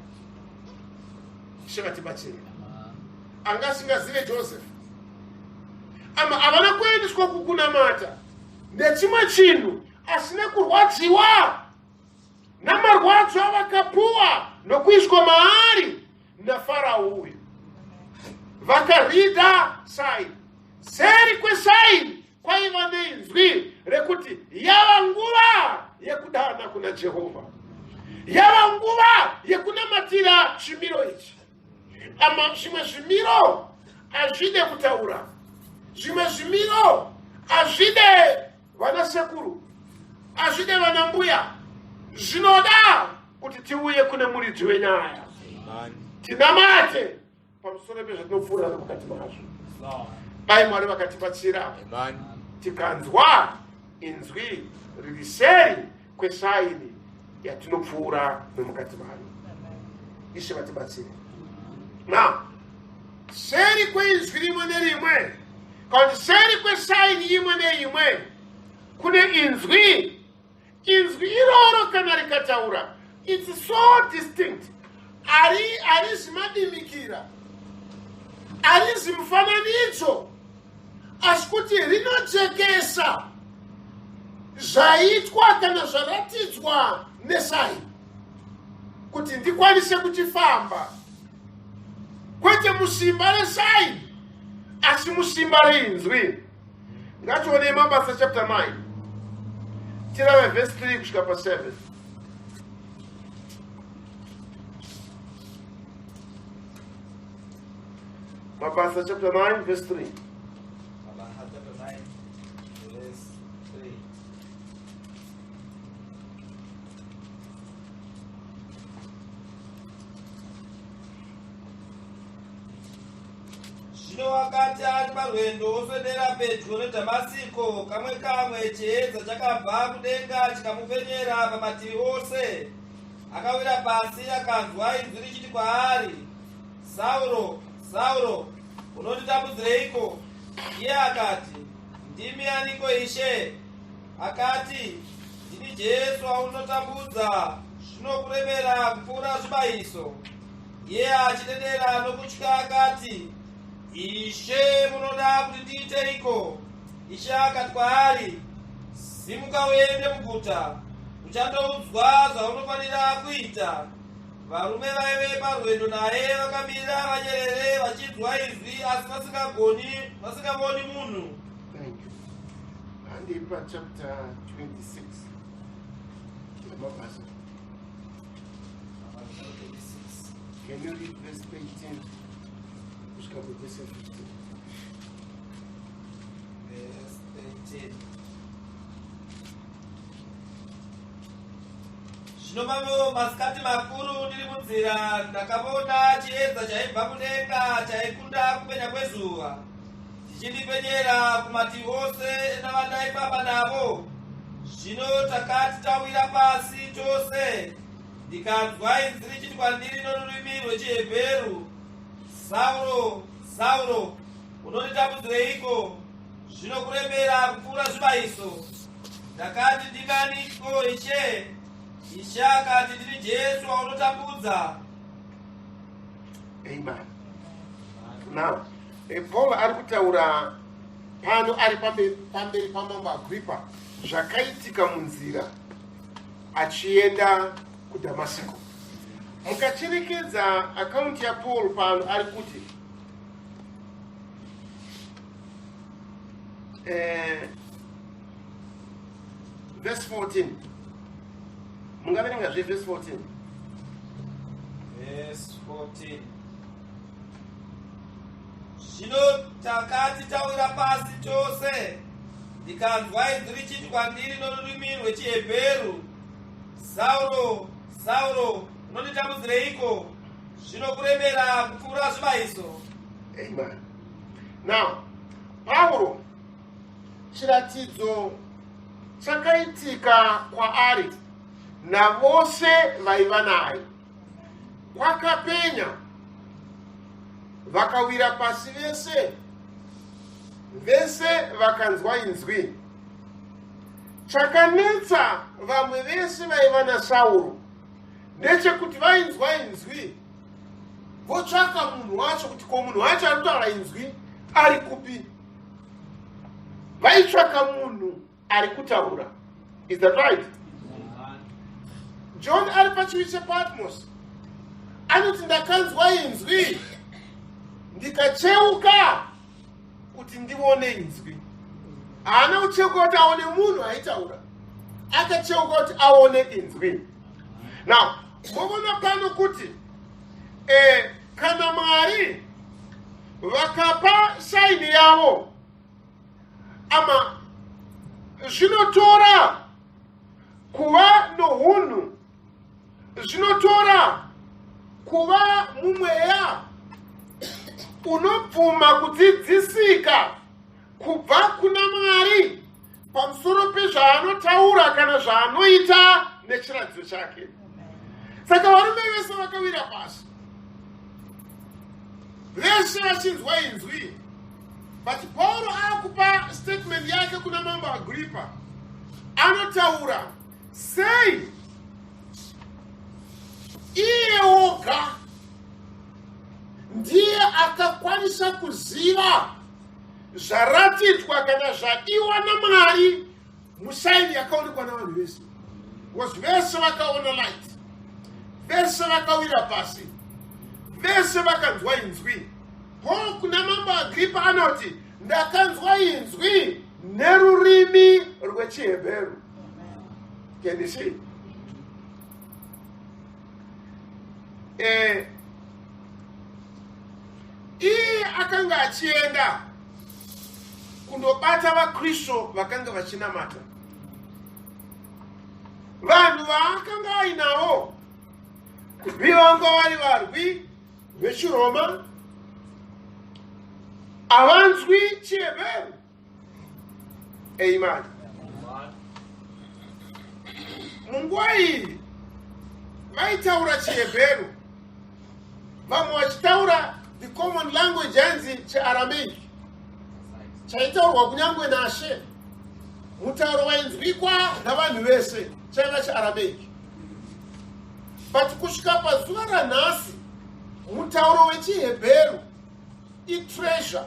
Ishe vatibatsire. Anga asingazive Joseph. Ama havana kuendeswa kukunamata ndechimwe chinhu asi nekurwadziwa namarwadzo avakapuwa nokuiswa maari naFarao uyu. Vakarida saini. Seri kwesaini kwaiva neinzwi rekuti yava nguva yekudana kuna Jehovha, yava nguva yekunamatira chimiro ichi. Ama zvimwe zvimiro hazvide kutaura, zvimwe zvimiro hazvide vana sekuru, hazvide vana mbuya, zvinoda kuti tiuye kune muridzi wenyaya tinamate pamusoro pezvatinopfuura mukati mazvo. Dai Mwari vakatibatsira tikanzwa inzwi riri seri kwesaini yatinopfuura nomukati mayo. Ishe vatibatsire. Now, seri kweinzwi rimwe nerimwe kana kuti seri kwesaini imwe neimwe kune inzwi. Inzwi iroro kana rikataura, it's so distinct, harizi madimikira, harizi mufananidzo, asi kuti rinojekesa zvaitwa kana zvaratidzwa nesaini kuti ndikwanise kuchifamba, kwete musimba resaini asi musimba reinzwi. Ngationei Mabasa chapter 9 tirave verse 3 kusvika pa 7. Mabasa chapter 9 verse 3. Mabasa chapter 9 verse 3. Zvino wakati ari parwendo oswedera pedyo neDhamasiko, kamwe kamwe chiedza chakabva kudenga chikamupenyera pamativi ose. Akawira pasi akanzwa inzwi richiti kwaari, Sauro, Sauro, unonditambudzireiko? Iye akati, Ndimi aniko, Ishe? Akati, Ndini Jesu waunotambudza, zvinokuremera kupfuura zvibayiso. Iye achidedera nokutya akati, Ishe, munoda kuti ndiiteiko? Ishe akati kwaari, Simuka uende muguta, uchandoudzwa zvaunofanira kuita. Varume vaive parwendo naye vakamira vanyerere vachinzwa izwi asi vasingagoni vasingavoni munhu. Thank you. Handipa chapter 26 yamabasa. Can you read verse 13 kusvika kuverse 15? Verse 13. Zvino mamwe masikati makuru ndiri munzira ndakavona chiedza chaibva kudenga chaikunda kupenya kwezuva chichindipenyera kumativi ose navandaifamba navo. Zvino takati tawira pasi tose, ndikanzwa inzwi richiti kwandiri norurimi rwechiHebheru, Sauro, Sauro, unonditambudzireiko? Zvinokuremera kupfuura zvibayiso. Ndakati, Ndinganiko, Ishe? Ishe akati, Ndini Jesu waunotambudza. Amen. Now, Paul ari kutaura pano ari pamberi pamambo Agrippa zvakaitika munzira achienda kuDhamasiko. Mukacherekedza akaunti yaPaul pano ari kuti verse 14. Mungaverenga zve verse 14. Verse 14. Zvino takati tawira pasi tose, ndikanzwa inzwi richiti kwandiri norurimi rwechiHebheru, Sauro, Sauro, unonditambudzireiko? Zvinokuremera kupfuura zvibayiso. Amen. Now, Pauro, chiratidzo chakaitika kwaari navose vaiva naye kwakapenya, vakawira pasi vese, vese vakanzwa inzwi. Chakanetsa vamwe vese vaiva naSauro ndechekuti vainzwa inzwi votsvaka munhu wacho kuti ko munhu wacho ari kutaura inzwi ari kupi. Vaitsvaka munhu ari kutaura. Is that right? John ari pachivi chePatmos anoti ndakanzwa inzwi ndikacheuka kuti ndione inzwi. Haana kucheuka kuti aone munhu aitaura, akacheuka kuti aone inzwi. Now, movona pano kuti kana Mwari vakapa saini yavo, ama zvinotora kuva nohunhu, zvinotora kuva mumweya unobvuma kudzidzisika kubva kuna Mwari pamusoro pezvaanotaura kana zvaanoita nechiratidzo chake. Saka varume vese vakawira pasi, vese vachinzwa inzwi. But Pauro akupa statement yake kuna mambo Agrippa, anotaura sei iye woga ndiye akakwanisa kuziva zvaratidzwa kana zvadiwa naMwari musaini yakaonekwa navanhu vese. Because vese vakaona light, vese vakawira pasi, vese vakanzwa inzwi. Paul kuna mambo Agrippa anoti ndakanzwa inzwi nerurimi rwechiHebheru. Can you see? Iye akanga achienda kundobata vaKristu vakanga vachinamata. Vanhu vaakanga ainavo vanga vari varwi vechiRoma, havanzwi chiHebheru. Amen. Munguva iyi vaitaura chiHebheru, vamwe vachitaura the common language yanzi chiAramaic, chaitaurwa kunyangwe nashe, mutauro wainzwikwa navanhu vese chaiva chiAramaic. But kusvika pazuva ranhasi, mutauro wechiHebheru itreasure,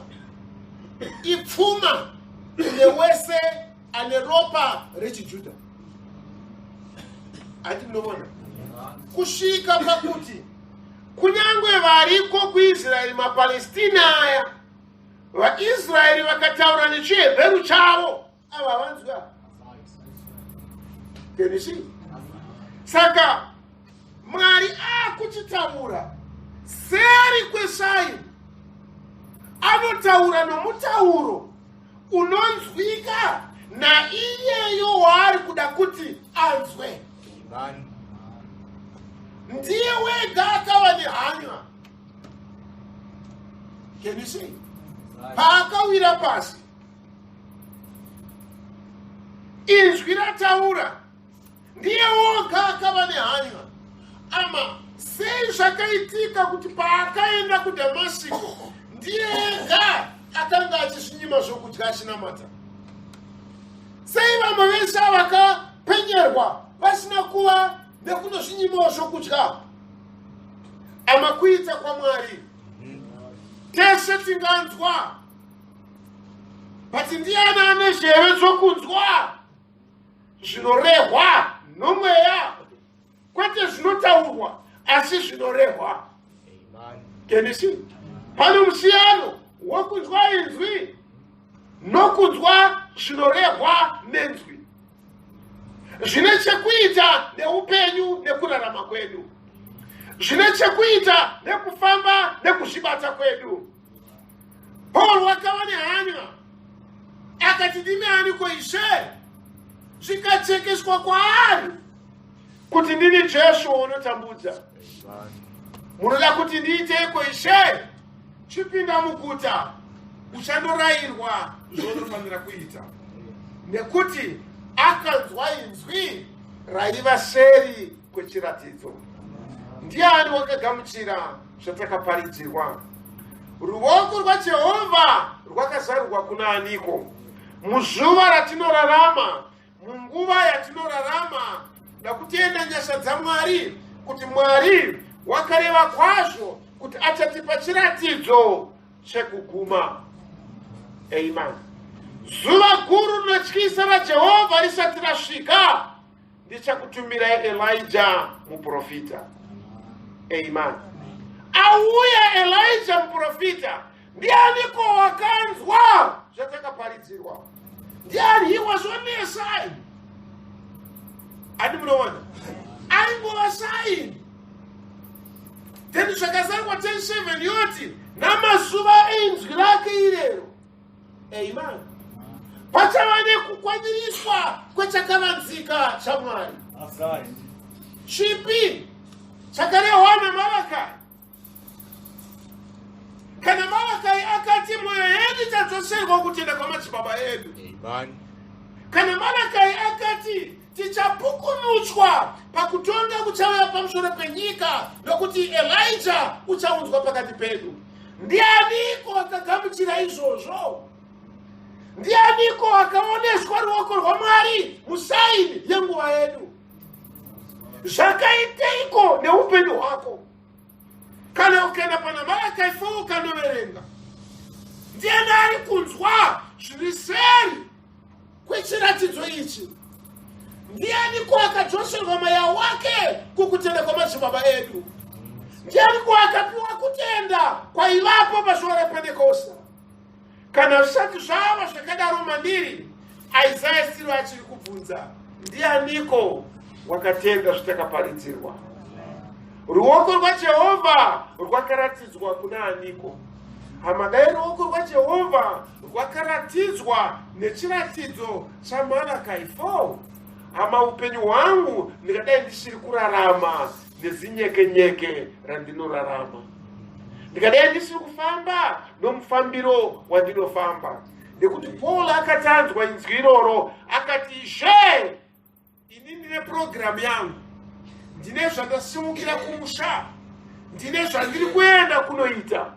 ipfuma kune wese ane ropa rechiJudha. Ati munoona kusvika pakuti kunyange variko kuIsraeri, maPalestina aya, vaIsraeri vakataura nechiHebheru chavo, ava havanzwi ava. Can you see? Saka Mwari akuchitaura seri kwesaini, anotaura nomutauro unonzwika naiyeyo waari kuda kuti anzwe. Ndiye wega akava nehanya. Can you see? Paakawira pasi, inzwi rataura, ndiye woga akava nehanya. Ama sei zvakaitika kuti paakaenda kuDhamasiko Ndiye ega akanga achisvinyima zvokudya achinamata. Sei vamwe vese vakapenyerwa vasina kuva nekundosvinyimawo zvokudya? Amakuita kwaMwari. Tese tinganzwa, but ndiyani ane zheve dzokunzwa zvinorehwa nomweya, kwete zvinotaurwa asi zvinorehwa. Can you see? Pane musiyano wokunzwa inzwi nokunzwa zvinorehwa nenzwi zvine chekuita neupenyu nekurarama kwedu, zvine chekuita nekufamba nekuzvibata kwedu. Paul wakava nehanya akati, ndimi aniko Ishe? Zvikachekeswa kwaari kuti ndini Jesu unotambudza. Munoda kuti ndiiteiko Ishe? Chipinda muguta uchandorayirwa zvaunofanira kuita, nekuti akanzwa inzwi raiva seri kwechiratidzo. Ndiani wakagamuchira zvatakaparidzirwa? Ruoko rwaJehovha rwakazarurwa kuna aniko? Muzuva ratinorarama, munguva yatinorarama, ndakutenda nyasha dzaMwari kuti Mwari wakareva kwazvo kuti achatipa chiratidzo chekuguma. Amen. Zuva guru rinotyisa raJehovha risati rasvika, ndichakutumirai Elijah muprofita. Amen. Auya Elijah muprofita, ndianiko wakanzwa zvatakaparidzirwa? Ndiani? He was only a sign. Adi munoona, aingova sign. Then zvakazarwa 10:7 yoti namazuva einzwi rake irero. Amen. Pachava nekukwaniriswa kwechakavanzika chaMwari. Chipi chakarehwa naMarakai? Kana Malakai akati mwoyo yedu ichadzoserwa kutenda kwamadzibaba edu. Amen. Kana Malakai akati tichapukunutswa pakutonga kuchauya pamusoro penyika, nokuti Elijah uchaunzwa pakati pedu. Ndianiko akagamuchira izvozvo? Ndianiko akaoneswa ruoko rwaMwari musaini yenguva yedu? Zvakaiteiko neupenyu hwako? Kana ukaenda pana Malakai 4 ukanoverenga, ndiani ari kunzwa zviri seri kwechiratidzo ichi? Ndianiko akadzoserwa mweya wake kukutenda kwamadzibaba edu? Ndianiko akapiwa kutenda kwaivapo pazuva rePentekosta? Kana zvisati zvava zvakadaro mandiri, Isaya siro achiri kubvunza, ndianiko wakatenda zvitakaparidzirwa? Ruoko rwaJehovha rwakaratidzwa kuna aniko? Hama, dai ruoko rwaJehovha rwakaratidzwa nechiratidzo chaMalakai 4, hama, upenyu hwangu ndingadai ndisiri kurarama nezinyekenyeke randinorarama, ndikadai ndisiri kufamba nomufambiro wandinofamba. Nekuti Paul akati anzwa inzwi iroro akati, Ishe, ini ndine purogiramu yangu, ndine zvandasimukira kumusha, ndine zvandiri kuenda kunoita,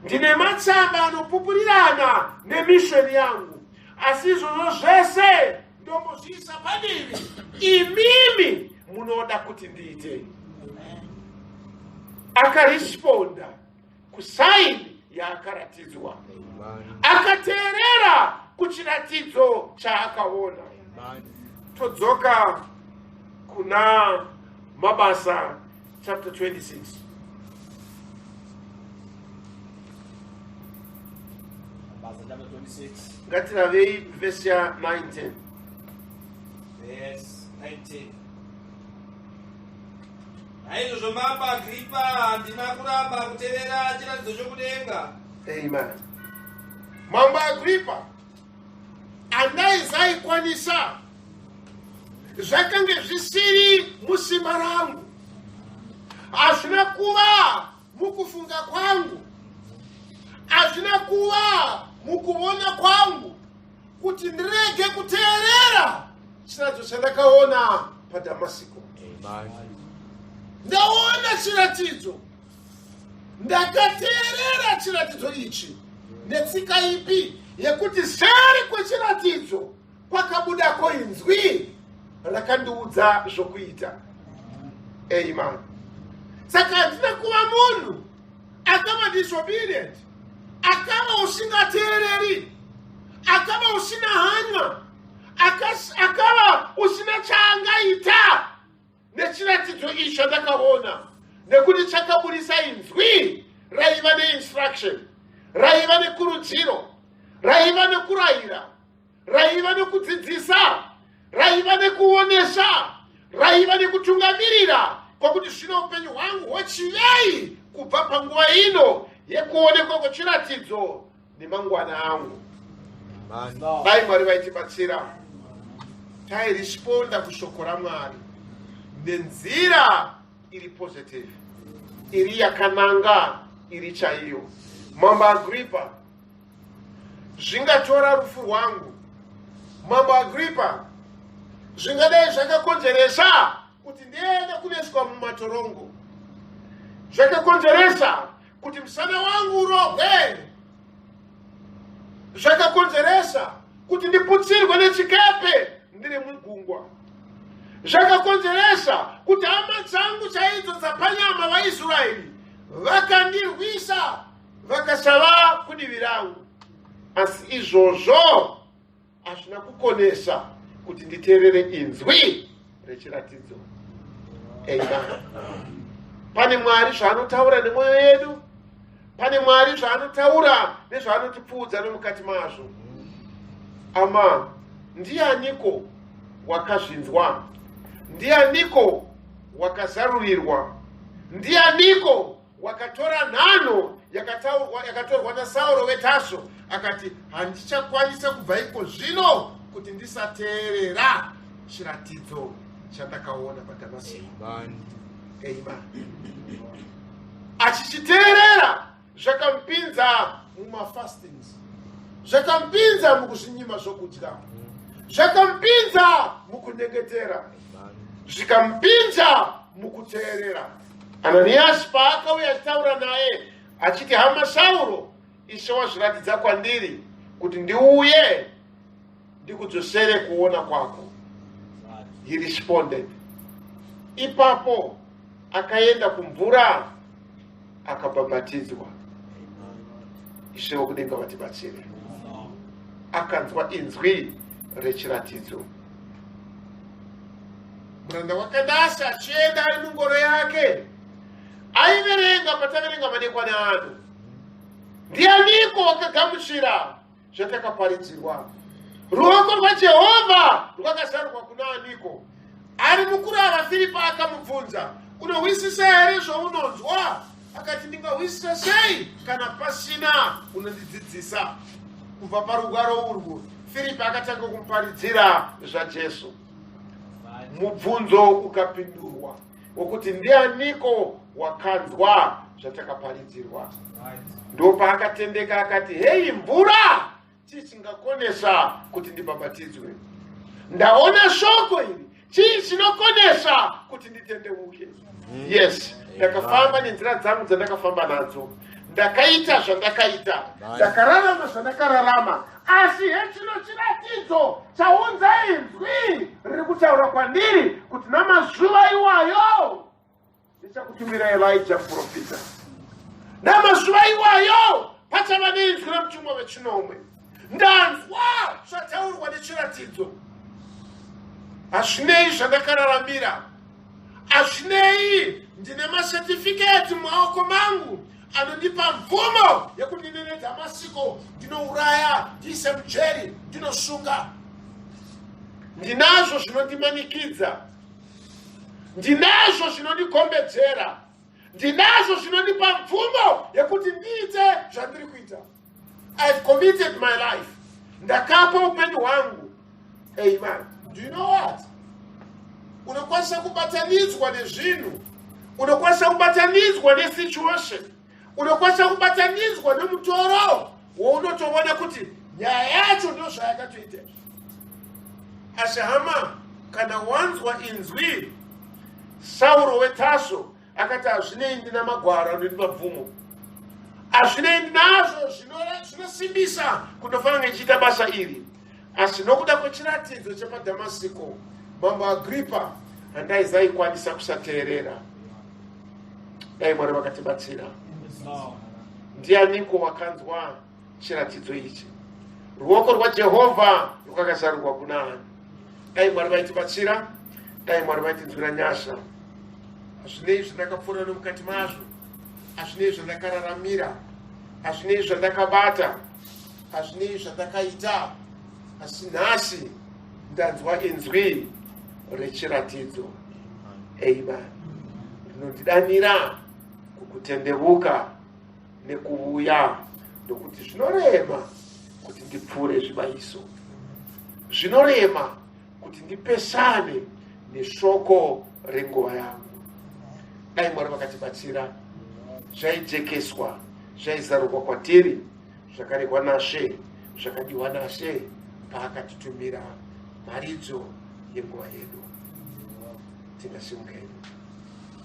ndine matsamba anopupurirana nemisheni yangu, asi izvozvo zvese ndombozviisa padivi, imimi munoda kuti ndiitei? Akaresponda kusaini yaakaratidzwa, akateerera kuchiratidzo chaakaona. Todzoka kuna Mabasa chapter 26. Mabasa chapter 26. Ngatiravei vhesi ya 19. Verse 19. Naizvozvo mambo Agripa, handina kuramba kutevera chiratidzo chokudenga. Amen. Mambo Agripa, andaizaikwanisa, zvakange zvisiri musimba rangu, hazvina kuva mukufunga kwangu, hazvina kuva mukuona kwangu kuti ndirege kuteerera chiratidzo chandakaona paDhamasiko. Ndaona chiratidzo, Ndakateerera chiratidzo ichi netsika ipi yekuti seri kwechiratidzo kwakabudako inzwi rakandiudza zvokuita. Amen. Saka handina kuva munhu akava disobedient, akava usingateereri, akava usina hanywa, akava usina chaangaita nechiratidzo ichi chandakaona, nekuti chakaburisa inzwi raiva neinstruction, raiva nekurudziro, raiva nekurayira, raiva nekudzidzisa, raiva nekuonesa, raiva nekutungamirira, kwakuti zvino upenyu hwangu hwochivei kubva panguva ino yekuonekwa kwechiratidzo nemangwana angu. Dai Mwari vaitibatsira tairesponda kushoko raMwari nenzira iri positive, iri yakananga, iri chaiyo. Mambo Agripa, zvingatora rufu rwangu. Mambo Agripa, zvingadai zvakakonzeresa kuti ndiende kunoiswa mumatorongo, zvakakonzeresa kuti musana wangu urohwe, zvakakonzeresa kuti ndiputsirwe nechikepe ndiri mugungwa, zvakakonzeresa kuti hama dzangu chaidzo dzapanyama vaIsraeri vakandirwisa vakasava kudivi rangu. Asi izvozvo hazvina kukonesa kuti nditeerere inzwi rechiratidzo. Amen. Pane Mwari zvaanotaura nemwoyo yedu, pane Mwari zvaanotaura nezvaanotipfuudza nomukati mazvo. Ama, ndianiko wakazvinzwa? Ndianiko wakazarurirwa? Ndianiko wakatora nhanho yakatorwa naSauro weTaso akati, handichakwanisa kubva iko zvino kuti ndisateerera chiratidzo chandakaona paDhamasiko? Amen. Achichiteerera zvakamupinza mumafastings, zvakamupinza mukuzvinyima zvokudya, zvakamupinza mukunyengetera, zvikamupinza mukuteerera. Ananiyasi paakauya achitaura naye achiti, hama Sauro, Ishe wazviratidza kwandiri kuti ndiuye ndikudzosere kuona kwako. He responded. Ipapo akaenda kumvura akabhabhatidzwa. Ishe wokudenga vatibatsire. Akanzwa inzwi rechiratidzo. Muranda waKandasi achienda ari mungoro yake, aiverenga pataverenga madekwana ano. Ndianiko wakagamuchira zvatakaparidzirwa? Ruoko rwaJehovha rwakazarurwa kuna aniko? Ari mukurava, Firipo akamubvunza, unohwisisa here zvaunonzwa? Akati, ndingahwisisa sei kana pasina unondidzidzisa? Kubva parugwaro urwu, Firipo akatanga kumuparidzira zvaJesu. Mubvunzo ukapindurwa wokuti ndianiko wakanzwa zvatakaparidzirwa. Ndopaakatendeka akati, heyi mvura, chii chingakonesa kuti ndibhabhatidzwe? Ndaona shoko iri, chii chinokonesa kuti nditendeuke? Yes, ndakafamba nenzira dzangu dzandakafamba nadzo, ndakaita zvandakaita, ndakararama zvandakararama, asi hechino chiratidzo chaunza inzwi riri kutaura kwandiri kuti namazuva iwayo ndichakutumira Elija muprofita. Namazuva iwayo pachava neinzwi remutumwa wechinomwe. Ndanzwa zvataurwa nechiratidzo. Hazvinei zvandakararamira, hazvinei ndine masetifiketi mumaoko mangu anondipa mvumo yekuti ndinene Dhamasiko, ndinouraya, ndiise mujeri, ndinosunga. Ndinazvo zvinondimanikidza, ndinazvo zvinondikombedzera, ndinazvo zvinondipa mvumo yekuti ndiite zvandiri kuita. I've committed my life, ndakapa upenyu hwangu. Amen. Do you know what? Unokwanisa kubatanidzwa nezvinhu, unokwanisa kubatanidzwa nesituation, unokwanisa kubatanidzwa nemutoro waunotoona kuti nyaya yacho ndo zvayakatoita. Asi hama, kana wanzwa inzwi, Sauro weTaso akati, hazvinei ndina magwaro anondipa mvumo. Hazvinei nazvo zvinosimbisa kundofanira kunge ndichiita basa iri, asi nokuda kwechiratidzo chepaDhamasiko, Mambo Agripa, handaizaikwanisa kusateerera. Dai Mwari vakatibatsira. Ndianiko wakanzwa chiratidzo ichi? Ruoko rwaJehovha rwakazarurwa kuna ani? Dai Mwari vaitibatsira, dai Mwari vaitinzwira nyasha. Hazvinei zvandakapfuura nomukati mazvo, hazvinei zvandakararamira, hazvinei zvandakabata, hazvinei zvandakaita, asi nhasi ndanzwa inzwi rechiratidzo. Amen. Rinondidanira kukutendevuka nekuvuya, nokuti zvinorema kuti ndipfuure zvibayiso, zvinorema kuti ndipesane neshoko renguva yangu. Dai Mwari vakatibatsira, zvaijekeswa, zvaizarurwa kwatiri, zvakarehwa naShe, zvakadiwa naShe paakatitumira mharidzo yenguva yedu. Tingasimuka hedu.